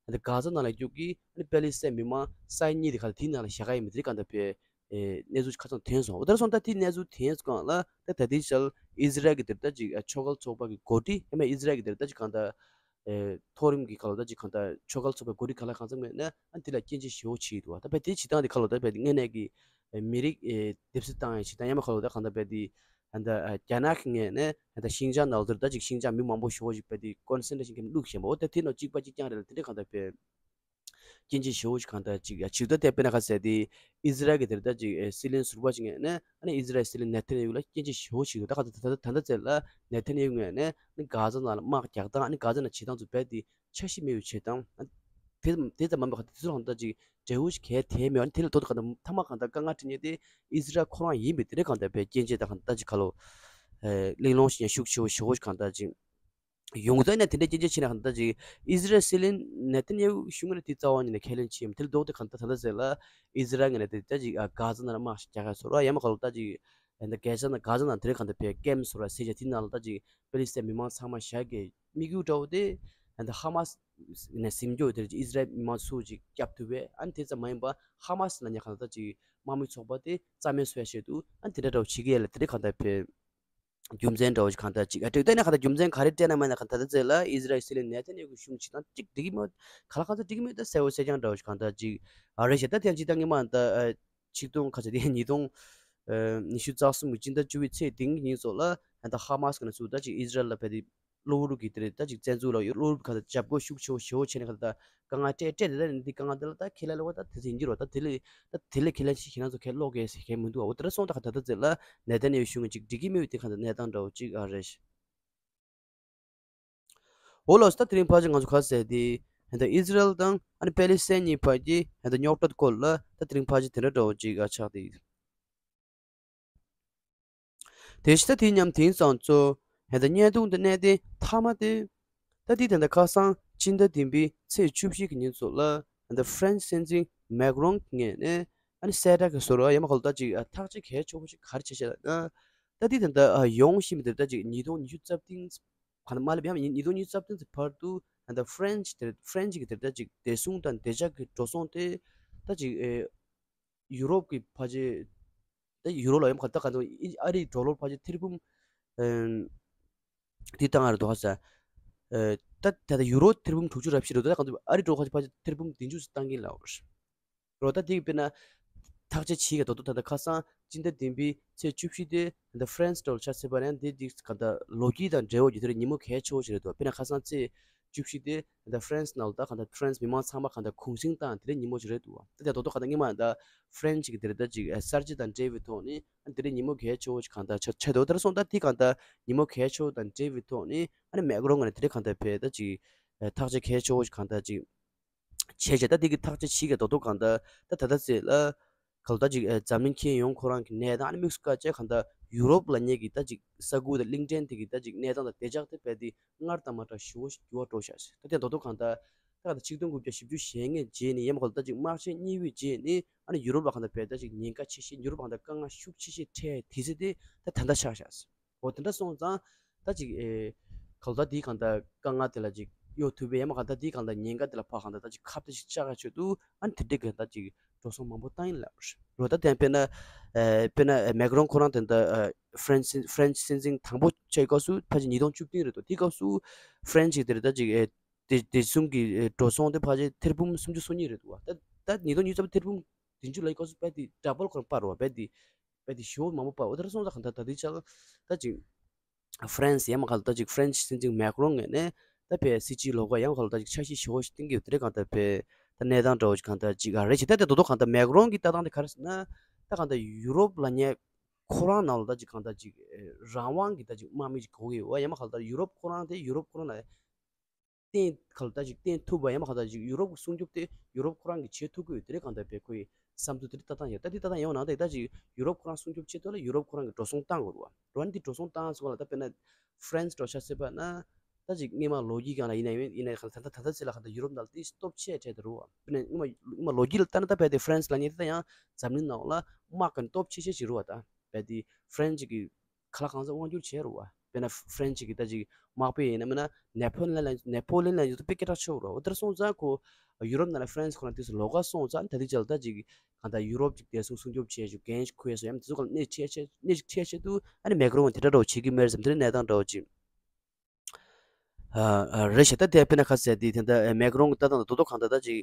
ད་གྷ་ཛ་ནང་ལ་ཡོད་རྒྱུ་གི་ཨ་ནི་པེ་ལི་སི་ཐན་མི་མང་ས་ཡ་གཉིས་དེ་ག་ད་དེ་ནང་ལ་བཞག་ག་ཡིན་མི་དེ་རིང་གང་ད་བས་ཨེ་གནས་ཚུལ་ཁ་ཚང་ཐོན་སོང་། འོ་ད་སོང་ད་དེ་གནས་ཚུལ་ཐོན་སོང་གང་ལ་ད་ད་དེ་ཞལ་ཨི་ཟི་རལ་གི་དེར་ད་ཅིག་ཨ་ཆོས་ཁ་ཚོགས་པ་གི་འགོ་ཁྲིད་ཡང་མིན་ཨི་ཟི་རལ་གི་དེར་ད་ཅིག་གང་ད་ཨེ་མཐོ་རིམ་གྱི་ཁ་ལོ་ད་ཅིག་གང་ལྟར་ཆོས་ཁ་ཚོགས་པའི་འགོ་ཁྲིད་ག་ལ་གང་འཚམ་མེད་ན་ཨ་འདི་ལ་སྐྱོན་བརྗོད་ཞེ་པོ་བྱས་འདུག་ད་བས་དེ་བྱེད་སྟངས་དེ་ཁ་ལོ་ད་བས་དེ་དངོས་གནས་ཀྱི་ཨེ་མི་རིགས་ཨེ་སྡེབ་གསིག་བཏང་ཡ་བྱེད་སྟངས་ཡང་མ་ཁ་ལོ་ད་གང་ལྟར་བས་དེ་ཨ་ད་ཨ་རྒྱ་ནག་གི་ངོས་ནས་ཨ་ད་ཤིང་ཅང་ནང་ལོ་དེར་ད་ཅིག་ཤིང་ཅང་མི་མང་པོ་ཞེ་པོ་ཞིག་བས་དེ་ཀོན་སེན་ཊྲེ་ཤན་ཁེམ་བླུགས་བཞིན་པ་འོ་ད་དེ་ནང་གཅིག་པ་གཅིག་རྐྱང་རེད་ལ་དེ་འདྲ་གང་ལྟར་བས། སྐྱོན་བརྗོད་ཞེ་པོ་ཞིག་གང་ལྟར་ཅིག་ཡ་ཇི་ལྟར་དེ་དཔེར་ན་ཁ་ཟེར་དེ་ཨི་ཟི་རལ་གྱི་དེར་ད་ཅིག་ཨེ་སྲིད་བློན་ཟུར་པ་ཞིག་ངོས་ནས་ཨ་ནི་ཨི་ཟི་རལ་སྲིད་བློན་ནེ་ཐན་ཡ་ཧུ་ལ་སྐྱོན་བརྗོད་ཞེ་པོ་ཞིག་འདུག་ད་ག་ད་ད་ད་ལྟ་ཚེ་ལ་ནེ་ཐན་ཡ་ཧུ་ངོས་ནས་ཨ་ནི་གྷ་ཛ་ནང་ལ་དམག་རྒྱག་སྟངས་ཨ་ནི་གྷ་ཛ་ནང་བྱེད་སྟངས་ཚོ་རྦད་དེ་འཆར་གཞི་མེད་པའི་བྱེད་སྟངས་ཨ་དེ་དེ་ཙམ་མ་ཡིན་པར་ག་ད་དེ་ཚོ་གང་ལྟར་ཅིག་འབྲས་བུ་ཞིག་གང་ཡང་ཐོན་མེད་ཨ་ནི་དེ་ལ་དོ་དོ་གང་ལྟར་མཐའ་མ་གང་ལྟར་དཀའ་ངལ་འཕྲད་མཁན་དེ་ཨི་ཟི་རལ་ཁོ་རང་ཡིན་པས་དེ་འདྲ་གང་ལྟར་བས་སྐྱོན་བརྗོད་ད་གང་ལྟར་ཅིག་ཁ་ལོ་ཨེ་གླེང་སློང་ཞིག་ཡང་ཤུགས་ཆེ་བོ་ཞེ་པོ་ཞིག་གང་ལྟར་ཅིག་ཡོང་ཙང་ནས་དེ་འདྲ་སྐྱོན་བརྗོད་བྱས་ན་གང་ལྟར་ཅིག་ཨི་ཟི་རལ་སྲིད་བློན་ནེ་ཐན་ཡ་ཧུ་གཞུང་ངོས་ནས་དེ་རྩ་བ་ཉིད་ནས་ཁས་ལེན་བྱས་ཡོད་མ་རེད། དེ་ལ་ལྡོག་སྟེ་གང་ལྟར་ད་ལྟ་ཟེར་ལ་ཨི་ཟི་རལ་ངོས་ནས་དེ་ལྟ་ཅིག་ཨ་གྷ་ཛ་ནང་ལ་དམག་ཞིག་རྒྱག་ཡ་བཟོ་ར་ཡ་མ་ག་ལོ་ད་ཅིག་ཨ་ད་གྷ་ཛ་ནང་གྷ་ཛ་ནང་དེ་རིང་གང་ལྟར་བས་ཀེམ་བཟོ་ར་ཟེར་བྱས་དེ་ནང་ལ་ད་ཅིག་པེ་ལི་སི་ཐན་མི་མང་ཚང་མ་བཞག་གི་དམིགས་ཡུལ་འདྲ་བོ་དེ་ཨ་ད་ཧ་མ་སི་ནས་ཟིན་རྒྱུ་དེ་ཨི་ཟི་རལ་མི་མང་ཚོ་ཅིག་སྐྱབས་ཐུབ་པས་ཨ་ནི་དེ་ཙམ་མ་ཡིན་པ་ཧ་མ་སི་ལ་ཉེ་གང་ལྟར་ཅིག་དམག་མི་ཚོགས་པ་དེ་རྩ་མེད་བཟོ་ཡ་ཆེད་དུ་ཨ་ནི་དེ་འདྲ་འདྲ་བོ་བྱེད་ཀྱི་ཡ་ལ་དེ་རིང་གང་ལྟར་བས། རྒྱུ་མཚན་འདྲ་བོ་ཞིག་གང་ལྟར་ཅིག་ཨ་དྲུག་ལྟ་ན་གང་ལྟར་རྒྱུ་མཚན་ག་རེ་སྤྲད་ན་མེད་ན་གང་ལྟར་ད་ཚེ་ལ་ཨི་ཟི་རལ་སྲིད་བློན་ནེ་ཐན་ཡ་ཧུ་གི་གཞུང་བྱེད་སྟངས་གཅིག་འགྲིག་གི་མེད། ག་ལ་གང་ལྟར་འགྲིག་གི་མེད་ད་གསལ་བོ་གསལ་རྐྱང་འདྲ་བོ་ཞིག་གང་ལྟར་ཅིག་ཨ་རེད་ཤག་ད་དེ་ཡང་ཅིག་ད་ངེས་མ་ད་ཨ་ཆིག་སྟོང་ཁ་ཆ་དེ་ཉིས་སྟོང་ཨ་ཉི་ཤུ་རྩ་གསུམ་གྱི་སྤྱི་ཟླ་བཅུ་པའི་ཚེས་དེ་རིང་གི་ཉིན་སོགས་ལ་ད་ཧ་མ་སི་གི་ནས་ཚུར་ད་ཅིག་ཨི་ཟི་རལ་ལ་ཕེབས་ཏེ། གློ་བུར་གྱི་དེ་རེད་ད་ཅིག་བཙན་འཛུལ་ལ་གློ་བུར་ག་ད་འཇབ་རྒོལ་ཤུགས་ཆེ་བོ་ཞེ་བོ་བྱས་ནས་ག་ད་དཀའ་ངལ་སྤྲད་སྤྲད་དེ་ད་ནི་འདི་དཀའ་ངལ་དེ་ལ་ད་ཁས་ལེན་ལ་བ་ད་དེ་ཚོ་ཡིན་གྱི་རེད་བ། ད་དེ་ལས་ད་དེ་ལས་ཁས་ལེན་ཞིག་ཁྱེད་རང་ཚོ་ཁས་ལོག་གས་ཟེར་མཁན་མི་འདུག་བ། འོ་དེ་འདྲ་སོང་ད་ག་ད་ད་ཚེ་ལ་ནེ་ཐན་ཡ་ཧུ་གཞུང་གི་ཅིག་འགྲིག་གི་མེད་པའི་དེ་ག་ད་གནས་སྟངས་འདྲ་བོ་ཅིག་ཨ་རེད། འོ་ལགས་སོ། ད་དེ་རིང་ཕལ་ཆེར་ང་ཚོ་ག་ཟེར་དེ་ད་ཨི་ཟི་རལ་དང་ཨ་ནི་པེ་ལི་སི་ཐན་གཉིས་བར་གྱི་ད་རྙོག་དྲ་སྐོར་ལ་ད་དེ་རིང་ཕལ་ཆེར་དེ་འདྲ་འདྲ་བོ་ཅིག་ཨ་ཆགས་དེ། དེ་བཞིན་ད་དེ་མཉམ་དེང་སང་ཚོ་ཧན་ད་བརྙན་ཐུང་དེ་གནས་དེ་མཐའ་མ་དེ་ད་དེ་ད་ལྟ་ཁ་སང་སྤྱི་ཟླ་བདུན་པའི་ཚེས་བཅུ་བཞི་གི་ཉིན་ཚོ་ལ་ཧན་ད་ཧྥ་རན་སི་སྲིད་འཛིན་མེག་རོན་ངོས་ནས་ཨ་ནི་གསལ་བསྒྲགས་ཀྱི་བཟོ་འདྲ་ཡང་མ་གོ་ལ་ད་ཅིག་ཐག་གཅོད་གལ་ཆེ་བོ་ཞིག་ག་རེ་བྱས་བྱས་ན་ད་དེ་ད་ལྟ་ཡོང་བཞིན་པའི་དེ་ད་ཅིག་ཉིས་སྟོང་ཉི་ཤུ་རྩ་བདུན་ག་ན་མ་ལབ་ཡང་ཉིས་སྟོང་ཉི་ཤུ་རྩ་བདུན་གྱི་བར་དུ་ཧན་ད་ཧྥ་རན་སི་དེ་ཧྥ་རན་སི་གི་དེ་ད་ཅིག་བདེ་སྲུང་དང་བདེ་འཇགས་ཀྱི་འགྲོ་སོང་དེ་ད་ཅིག་ཨེ། ཡུ་རོབ་ཀྱི་ཕལ་ཆེར་ད་ཡུ་རོབ་ལ་ཡང་ག་ད་ག་ཚོད་ཨ་རིའི་ཌོ་ལར་ཕལ་ཆེར་ཐེར་འབུམ་ཨམ་དེ་བཏང་ཡ་རེད་འདུག་ཧ་ས། ཨ་ད་ད་ད་ཡུ་རོ་ཐེར་འབུམ་དྲུག་ཅུ་རེ་བཞི་རེད་འདུག་ད་ག་ཚོད་ཨ་རིའི་ཌོ་ལར་ཕལ་ཆེར་ཐེར་འབུམ་བདུན་ཅུ་ཙམ་བཏང་གིན་ལབ་རེད། ད་དེ་དཔེར་ན་ཐག་གཅོད་བྱེད་ཀྱི་ད་དུང་ད་ལྟ་ཁ་སང་སྤྱི་ཟླ་བདུན་པའི་ཚེས་བཅུ་བཞི་དེ་ད་ཧྥ་རན་སི་ཌོ་ལར་ཆ་བཞག་པ་ཡང་དེ་དེ་ག་ད་ལོ་རྒྱུས་དང་འབྲེལ་བ་ཡོད་དེ་རེད། ཉིན་མོ་གལ་ཆེ་བོ་ཞིག་རེད་འདུག་དཔེར་ན་ཁ་སང་ཚེས་བཅུ་བཞི་དེ་ད་ཧྥ་རན་སི་ནང་ལ་ད་གང་ལྟར་ཧྥ་རན་སི་མི་མང་ཚང་མ་གང་ལྟར་གུང་སེང་བཏང་དེ་རིང་ཉིན་མོ་ཞིག་རེད་འདུག་ད་དེ་ད་དོ་གང་ལྟར་སྔོན་མ་ད་ཧྥ་རན་སི་གི་དེ་རིང་ད་ཅིག་གསར་བརྗེ་དང་འབྲེལ་བའི་ཐོག་ནས་དེ་རིང་ཉིན་མོ་གལ་ཆེ་བོ་ཞིག་གང་ལྟར་ཆགས་ཆགས་འདུག་དེར་སོང་ད་དེ་གང་ལྟར་ཉིན་མོ་གལ་ཆེ་བོ་དང་འབྲེལ་བའི་ཐོག་ནས་ཨ་ནི་མེག་རོན་ངོས་ནས་དེ་རིང་གང་ལྟར་བས་ད་ཅིག་ཐག་གཅོད་གལ་ཆེ་བོ་ཞིག་གང་ལྟར་ཅིག་བྱས་བྱས་ད་དེ་གི་ཐག་གཅོད་བྱེད་ཀྱི་ད་དོ་གང་ལྟར་ད་ད་ལྟ་ཚེ་ལ། ག་ལ་ད་ཅིག་ཨེ་འཛམ་གླིང་ཁྱོན་ཡོངས་ཁོ་རང་གི་གནས་སྟངས་ཨ་ནི་དམིགས་སུ་བཀར་བྱས་གང་ལྟར་ཡུ་རོབ་ལབ་མཁན་གྱི་ད་ཅིག་ས་ཁུལ་དང་གླིང་ཕྲན་དེ་གི་ད་ཅིག་གནས་སྟངས་དང་བདེ་འཇགས་དེ་རྦད་དེ་སྔར་དང་མ་འདྲ་ཞེ་པོ་ཞིག་འགྱུར་བ་འགྲོ་ཤག་ཟེར། ད་དེ་ད་དུང་གང་ལྟར་ད་གང་ལྟར་ཆིག་སྟོང་དགུ་བརྒྱ་བཞི་བཅུ་ཞེ་ལྔའི་རྗེས་ནས་ཡང་མ་ག་ལ་ད་ཅིག་དམག་ཆེན་གཉིས་པའི་རྗེས་ནས་ཨ་ནི་ཡུ་རོབ་ལ་གང་ལྟར་རྦད་ད་ཅིག་ཉེན་ཁ་ཆེ་ཤོས་ཡུ་རོབ་ལ་གང་ལྟར་དཀའ་ངལ་ཤུགས་ཆེ་ཤོས་འཕྲད་དུས་ཚོད་དེ་ད་ད་ལྟ་ཆགས་ཤག་ཟེར། འོ་དེ་འདྲ་སོང་ཙང་ད་ཅིག་ཨེ་ག་ལ་ད་དེའི་གང་ལྟར་དཀའ་ངལ་དེ་ལ་ཅིག་ གཡོག་ཐུབ་པའི་ཡ་མ་གང་ལྟར་དེའི་གང་ལྟར་ཉེན་ཁ་དེ་ལ་ཕར་གང་ལྟར་ད་ཅིག་ཁ་གཏད་ཅིག་བཅག་ཡ་ཆེད་དུ་ཨ་ནི་དེ་འདྲའི་གང་ལྟར་ཅིག་འགྲོ་སོང་མང་པོ་བཏང་ཡིན་ལབ་རེད། ད་དེ་དཔེར་ན་ཨ་དཔེར་ན་ཨ་མེག་རོན་ཁོ་རང་དེ་འདྲ་ཨ་ཧྥ་རན་སི་ཧྥ་རན་སི་སྲིད་འཛིན་དང་པོ་ཆགས་སྐབས་སུ་ཕལ་ཆེར་ཉིས་སྟོང་བཅུ་བདུན་རེད་འདུག་དེའི་སྐབས་སུ་ཧྥ་རན་སི་དེ་རེད་ད་ཅིག་ཨ་དེ་དེ་གསུམ་གྱི་ཨ་འགྲོ་སོང་དེ་ཕལ་ཆེར་ཐེར་འབུམ་སུམ་ཅུ་སོ་གཉིས་རེད་འདུག་བ། ད་ད་ཉིས་སྟོང་ཉི་ཤུ་རྩ་བདུན་ཐེར་འབུམ་བདུན་ཅུ་ལ་སྐབས་སུ་དཔེ་དེ་ཌ་བལ་ཁོ་རང་སྤར་བ་དཔེ་དེ་དཔེ་དེ་ཞེ་པོ་མང་པོ་སྤར་བ། དེ་འདྲ་སོང་ཙང་གང་ལྟར་ད་དེ་ཆགས་ད་ཅིག་ཧྥ་རན་སི་ཡ་མ་གང་ལྟར་ཅིག་ཧྥ་རན་སི་སྲིད་འཛིན་མེག་རོན་ངོས་ནས་ད་ཕའི་སྲིད་སྤྱིའི་ལོགས་ཀ་ཡང་གང་ལྟར་ཅིག་འཆར་གཞི་ཞེ་པོ་ཞིག་བཏིང་གི་ཡོད་དེ་རེད། གང་ལྟར་ཕའི་ད་གནས་སྟངས་འདྲ་བོ་ཞིག་གང་ལྟར་ཅིག་ཨ་རེད་ཞེ་ད་དེ་རྡོག་རྡོག་གང་ལྟར་མེག་རོན་གྱི་ལྟ་སྟངས་དེ་ག་རེ་ཟེར་ན། ད་གང་ལྟར་ཡུ་རོབ་ལབ་མཁན་ཁོ་རང་ནང་ལ་ད་ཅིག་གང་ལྟར་ཅིག་རང་དབང་གི་ད་ཅིག་དམག་མི་ཅིག་དགོས་ཀྱི་ཡོད་པ་ཡ་མ་གང་ལྟར་ཡུ་རོབ་ཁོ་རང་དེ་ཡུ་རོབ་ཁོ་རང་ལ་བརྟེན་གང་ལྟར་ཅིག་བརྟེན་ཐུབ་པ་ཡ་མ་གང་ལྟར་ཅིག་ཡུ་རོབ་ཀྱི་སྲུང་སྐྱོབ་དེ་ཡུ་རོབ་ཁོ་རང་གིས་བྱེད་ཐུབ་ཀྱི་ཡོད་དེ་རེད། གང་ལྟར་ཕའི་ཁོའི་བསམ་ཚུལ་དེ་རིགས་ལྟ་སྟངས་ཡོད། ད་དེ་ལྟ་སྟངས་ཡོད་ནང་དེ་ད་ཅིག་ཡུ་རོབ་ཁོ་རང་སྲུང་སྐྱོབ་ཆེད་དུ་ལ་ཡུ་རོབ་ཁོ་རང་གི་འགྲོ་སོང་བཏང་དགོས་རེད་བ། འགྲོ་བ་ནི་དེ་འགྲོ་སོང་བཏང་སོང་ལ་ད་དཔེར་ན་ཧྥ་རན་སི་འགྲོ་ཆ་བཞག་པ་ན་ད་ཅིག་སྔོན་མ་ལོ་རྒྱུས་སྒང་ལ་ཡིན་ན་ཡིན་ཡིན་ན་ད་ལྟ་ད་ལྟ་ཚེ་ལ་གང་ལྟར་ཡུ་རོབ་ནང་ལ་དེ་སྟོབས་ཆེ་གྲས་དེ་རེད་བ། དཔེར་ན་སྔོན་མ་སྔོན་མ་ལོ་རྒྱུས་ལ་ལྟ་ན་ད་ཕའི་དེ་ཧྥ་རན་སི་ལབ་མཁན་དེ་ད་ཡང་འཛམ་གླིང་ནང་ལ་དམག་གི་སྟོབས་ཆེ་ཤོས་ཅིག་རེད་བ། ད་ཕའི་དེ་ཧྥ་རན་སི་གི་ག་ལ་གང་འཚམ་དབང་སྒྱུར་བྱས་རེད་བ། དཔེར་ན་ཧྥ་རན་སི་གི་ད་ཅིག་དམག་དཔོན་ཡིན་ན་མིན་ན་ནེ་པོ་ལེན་ལ་ནེ་པོ་ལེན་ལ་ཡོད་དུས་དཔེ་སྐད་གྲགས་ཆེ་བོ་རེད་བ། དེར་སོང་ཙང་ཁོ་ཡུ་རོབ་ནང་ལ་ཧྥ་རན་སི་ཁོ་རང་དུས་སུ་ལོགས་ཀ་སོང་ཙང་ད་དེ་ཅག་ད་ཅིག་གང་ལྟར་ཡུ་རོབ་ཅིག་བདེ་སྲུང་སྲུང་སྐྱོབ་བྱས་ཞུ་འགན་ཞིག་འཁུར་ཡས་སོ་ཡ་མ་དེ་ཚོ་གང་ལ་སྣེ་ཁྲིད་བྱས་སྣེ་ཞིག་ཁྲིད་བྱས་དུས་ཨ་ནི་མེག་རོན་དེ་འདྲ་འདྲ་བོ་བྱེད་ཀྱི་མེད་རེད་བསམ། དེ་འདྲ་གནས་སྟངས་འདྲ་བོ་ཅིག་ཨ་ཨ་རེད་ཤག་ད་དེ་དཔེར་ན་ཁ་གསལ་དེ་དེ་འདྲ་མེག་རོན་གྱི་ལྟ་སྟངས་དང་རྡོག་རྡོག་གང་ལྟར་ད་ཅིག་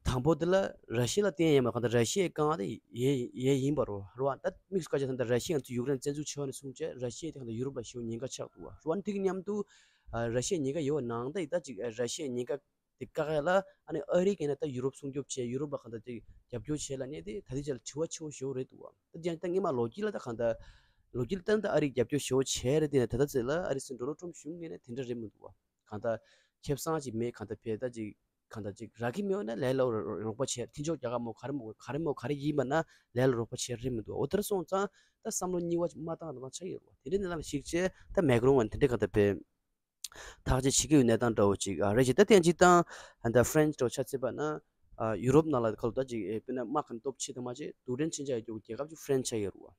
དང་པོ་དེ་ལ་ར་ཤི་ཡ་ལ་བརྟེན་ཡས་མ་གང་ལྟར་ར་ཤི་ཡའི་དཀའ་ངལ་དེ་ཡས་ཡས་ཡིན་པ་རེད་བ། རེད་བ། ད་དམིགས་སུ་བཀར་བྱས་ད་ལྟ་ར་ཤི་ཡ་ང་ཚོ་ཡུཀ་རེན་བཙན་འཛུལ་བྱས་ནས་བཟུང་བྱས་ར་ཤི་ཡ་དེ་གང་ལྟར་ཡུ་རོབ་ལ་ཞེ་པོ་ཉེན་ཁ་ཆགས་འདུག་བ། རེད་བ། དེ་གི་མཉམ་དུ་ཨ་ར་ཤི་ཡ་ཉེན་ཁ་ཡོད་པ་ནང་ད་ཡི་ད་ཅིག་ཨ་ར་ཤི་ཡ་ཉེན་ཁ་དེ་བཀག་ཡ་ལ་ཨ་ནི་ཨ་རི་གིས་ན་ད་ཡུ་རོབ་སྲུང་སྐྱོབ་བྱས་ཡུ་རོབ་ལ་གང་ལྟར་ཅིག་རྒྱབ་སྐྱོར་བྱས་ལབ་ནས་དེ་ད་ལྟའི་ཆར་ལ་དྲི་བ་ཆེ་བོ་ཞེ་པོ་རེད་འདུག་བ། ད་ཅང་ད་སྔོན་མ་ལོ་རྒྱུས་ལ་ད་གང་ལྟར་ལོ་རྒྱུས་ལ་ད་ད་ཨ་རི་རྒྱབ་སྐྱོར་ཞེ་པོ་བྱས་རེད་དེ་ནས་ད་ལྟ་ཚེ་ལ་ཨ་རི་སྲིད་འཛིན་ཌོ་ནལ་ཊམ་བཞུགས་མཁན་ནས་དེ་འདྲ་རེད་མི་འདུག་བ། གང་ལྟར་ཁེ་བཟང་ཅིག་མེད། གང་ལྟར་ཕལ་ད་ཅིག་གང་ལྟར་ཅིག་རག་གི་མེད་ན་ལས་ལ་རོགས་པ་བྱས། མཐུན་ཕྱོགས་རྒྱལ་ཁབ་མོ་ག་རེ་མོ་ག་རེ་མོ་ག་རེ་ཡིན་པ་ན་ལས་ལ་རོགས་པ་བྱས་རེད་མི་འདུག་འོ་དེར་སོང་ཙང་ད་བསམ་བློ་གཉིས་པ་ཅིག་མ་བཏང་ན་ཆགས་ཡོད་རེད་བ། དེ་འདྲའི་གནས་སྟངས་ལ་གཞིགས་བྱས་ད་མེག་རོན་ང་དེ་འདྲའི་གང་ལྟར་ཕལ་ཐག་གཅོད་བྱེད་ཀྱི་ཡོད་གནས་སྟངས་འདྲ་བོ་ཅིག་ཨ་རེད་ཅེས། ད་ཐེངས་གཅིག་དང་ད་ཧྥ་རན་སི་འདྲ་བོ་ཆ་བཞག་པ་ན་ཨ་ཡུ་རོབ་ནང་ལ་ཁ་ལོ་ད་ཅིག་ཨེ་དཔེར་ན་དམག་གི་སྟོབས་ཆེ་དང་མ་ཆེ་རྡུལ་ཕྲན་མཆིན་ཆ་ཡོད་རྒྱུ་རྒྱལ་ཁབ་ཅིག་ཧྥ་རན་སི་ཆགས་ཡོད་རེད་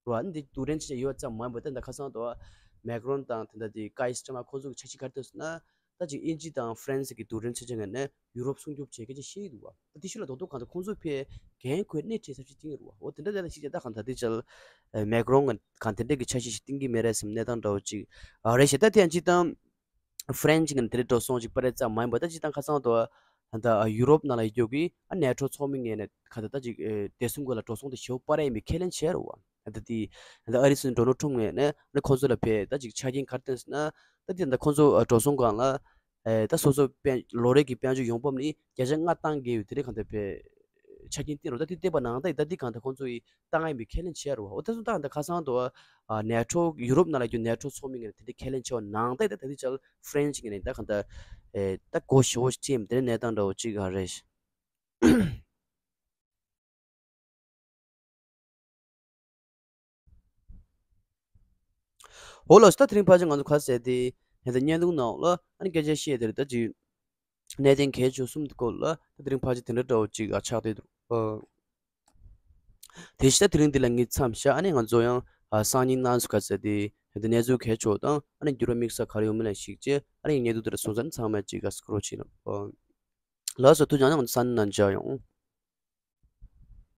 བ། རེད་བ། འདི་རྡུལ་ཕྲན་མཆིན་ཆ་ཡོད་ཙམ་མ་ཡིན་པར་ད་ད་ཁ་སང་དུ་མེག་རོན་དང་དེ་འདྲ་དེ་ཀའི་སི་ཊ་མར་ཁོང་ཚོ་གི་འཆར་གཞི་ག་རེ་བཏོན་སོང་ན་ད་ཅིག་དབྱིན་ཇི་དང་ཧྥ་རན་སི་གི་རྡུལ་ཕྲན་མཆིན་ཆ་ངོས་ནས་ཡུ་རོབ་སྲུང་སྐྱོབ་བྱེད་སྐད་ཆ་བཤད་ཀྱི་འདུག་བ། ད་དེ་ཤུལ་ལ་རྡོག་རྡོག་གང་ལྟར་ཁོང་ཚོ་ཕའི་འགན་ཁུར་སྣེ་ཁྲིད་ས་ཞིག་བྱེད་ཀྱི་རེད་བ། འོ་དེ་འདྲ་དེ་ལ་ཞིག་ཀྱང་ད་གང་ལྟར་དེ་ཅལ་མེག་རོན་གང་དེ་འདྲ་གི་འཆར་གཞི་ཞིག་བཏིང་གི་མེད་རེད་བསམ་གནས་སྟངས་འདྲ་བོ་ཅིག་ཨ་རེད་ཤག་ད་དེ་ཡང་སྤྱིར་བཏང་ཧྥ་རན་སི་གི་དེ་འདྲ་འགྲོ་སོང་ཅིག་པ་རེད་ཙམ་མ་ཡིན་པ་ད་སྤྱིར་བཏང་ཁ་སང་དུ་ད་ཡུ་རོབ་ནང་ལ་ཡོད་རྒྱུ་གི་ཨ་ནེ་ཊོ་ཚོགས་མི་ངོས་ནས་གང་ལྟར་ད་ཅིག་ཨེ་བདེ་སྲུང་སྒོ་ལ་འགྲོ་སོང་དེ་ཞེ་པོ་སྤར་ཡ་ཡིན་པའི་ཁས་ལེན་བྱས་རེད་བ། ད་དེ་ད་ཨ་རི་སྲིད་འཛིན་ཌོ་ནལ་ཊམ་ངོས་ནས་ནི་ཁོང་ཚོ་ལ་ཕེ་ད་ཅིག་ཆ་རྐྱེན་ག་རེ་བཏོན་ཟེར་ན། ད་དེ་ད་ཁོང་ཚོ་འགྲོ་སོང་སྒང་ལ་ཨེ་ད་སོ་སོ་དཔལ་ལོ་རེ་གི་དཔལ་འབྱོར་ཡོང་འབབ་ནི་བརྒྱ་ཆ་ལྔ་བཏང་གི་ཡོད་དེ་རེད། གང་ལྟར་ཕེ་ཆ་རྐྱེན་བཏིང་རོགས་ད་དེ་བལྟས་པ་ནང་ད་ད་དེ་གང་ལྟར་ཁོང་ཚོ་ཡི་བཏང་ཡ་ཡིན་པའི་ཁས་ལེན་བྱས་རེད་བ། འོ་ད་སོ་ད་ད་ཁ་སང་དུ་ཨ་ནེ་ཊོ་ཡུ་རོབ་ནང་ལ་རྒྱུ་ནེ་ཊོ་ཚོགས་མི་ངོས་ནས་དེ་འདྲའི་ཁས་ལེན་བྱས་པ་ནང་ད་ད་ད་དེ་ཅལ་ཧྥ་རན་སི་ངོས་ནས་ད་གང་ལྟར་ཨེ་ད་སྒོ་ཞེ་པོ་ཅིག་ཕྱེ་ཡིན་དེ་འདྲའི་གནས་སྟངས་འདྲ་བོ་ཅིག་ཨ་རེད། འོ་ལགས་སོ། ད་དེ་རིང་ཕལ་ཆེར་ང་ཚོ་ག་ཟེར་དེ་ཧེ་ད་བརྙན་ཐུང་ནང་ལ་ཨ་ནི་སྐད་ཆ་བཤད་དེ་རེད། ད་ཅིག་གནད་དོན་གལ་ཆེ་གསུམ་དེ་སྐོར་ལ་ད་དེ་རིང་ཕལ་ཆེར་དེ་འདྲ་འདྲ་བོ་ཅིག་ཨ་ཆགས་བསྡད་འདུག་ཨ་དེ་བཞིན་ད་དེ་རིང་འདི་ལ་ངས་མཚམས་བཞག་ཨ་ནི་ང་ཚོ་ཡང་ཨ་སང་ཉིན་གནངས་ཚེ་ག་ཟེར་དེ་ཧེ་ད་གནས་ཚུལ་གལ་ཆེ་བ་དང་ཨ་ནི་འགྱུར་བ་དམིགས་བསལ་ག་རེ་ཡོད་མེད་ལ་གཞིགས་བྱས་ཨ་ནི་བརྙན་ཐུང་དེ་འདྲ་སོང་ཙང་ཚང་མས་ཅིག་ཨ་སྐུ་རོགས་བྱེད་རོགས། ཨ་ལགས་སོ། ཐུགས་རྗེ་གནང་། ང་ཚོ་སང་ཉིན་ནང་མཇལ་ཡོང་།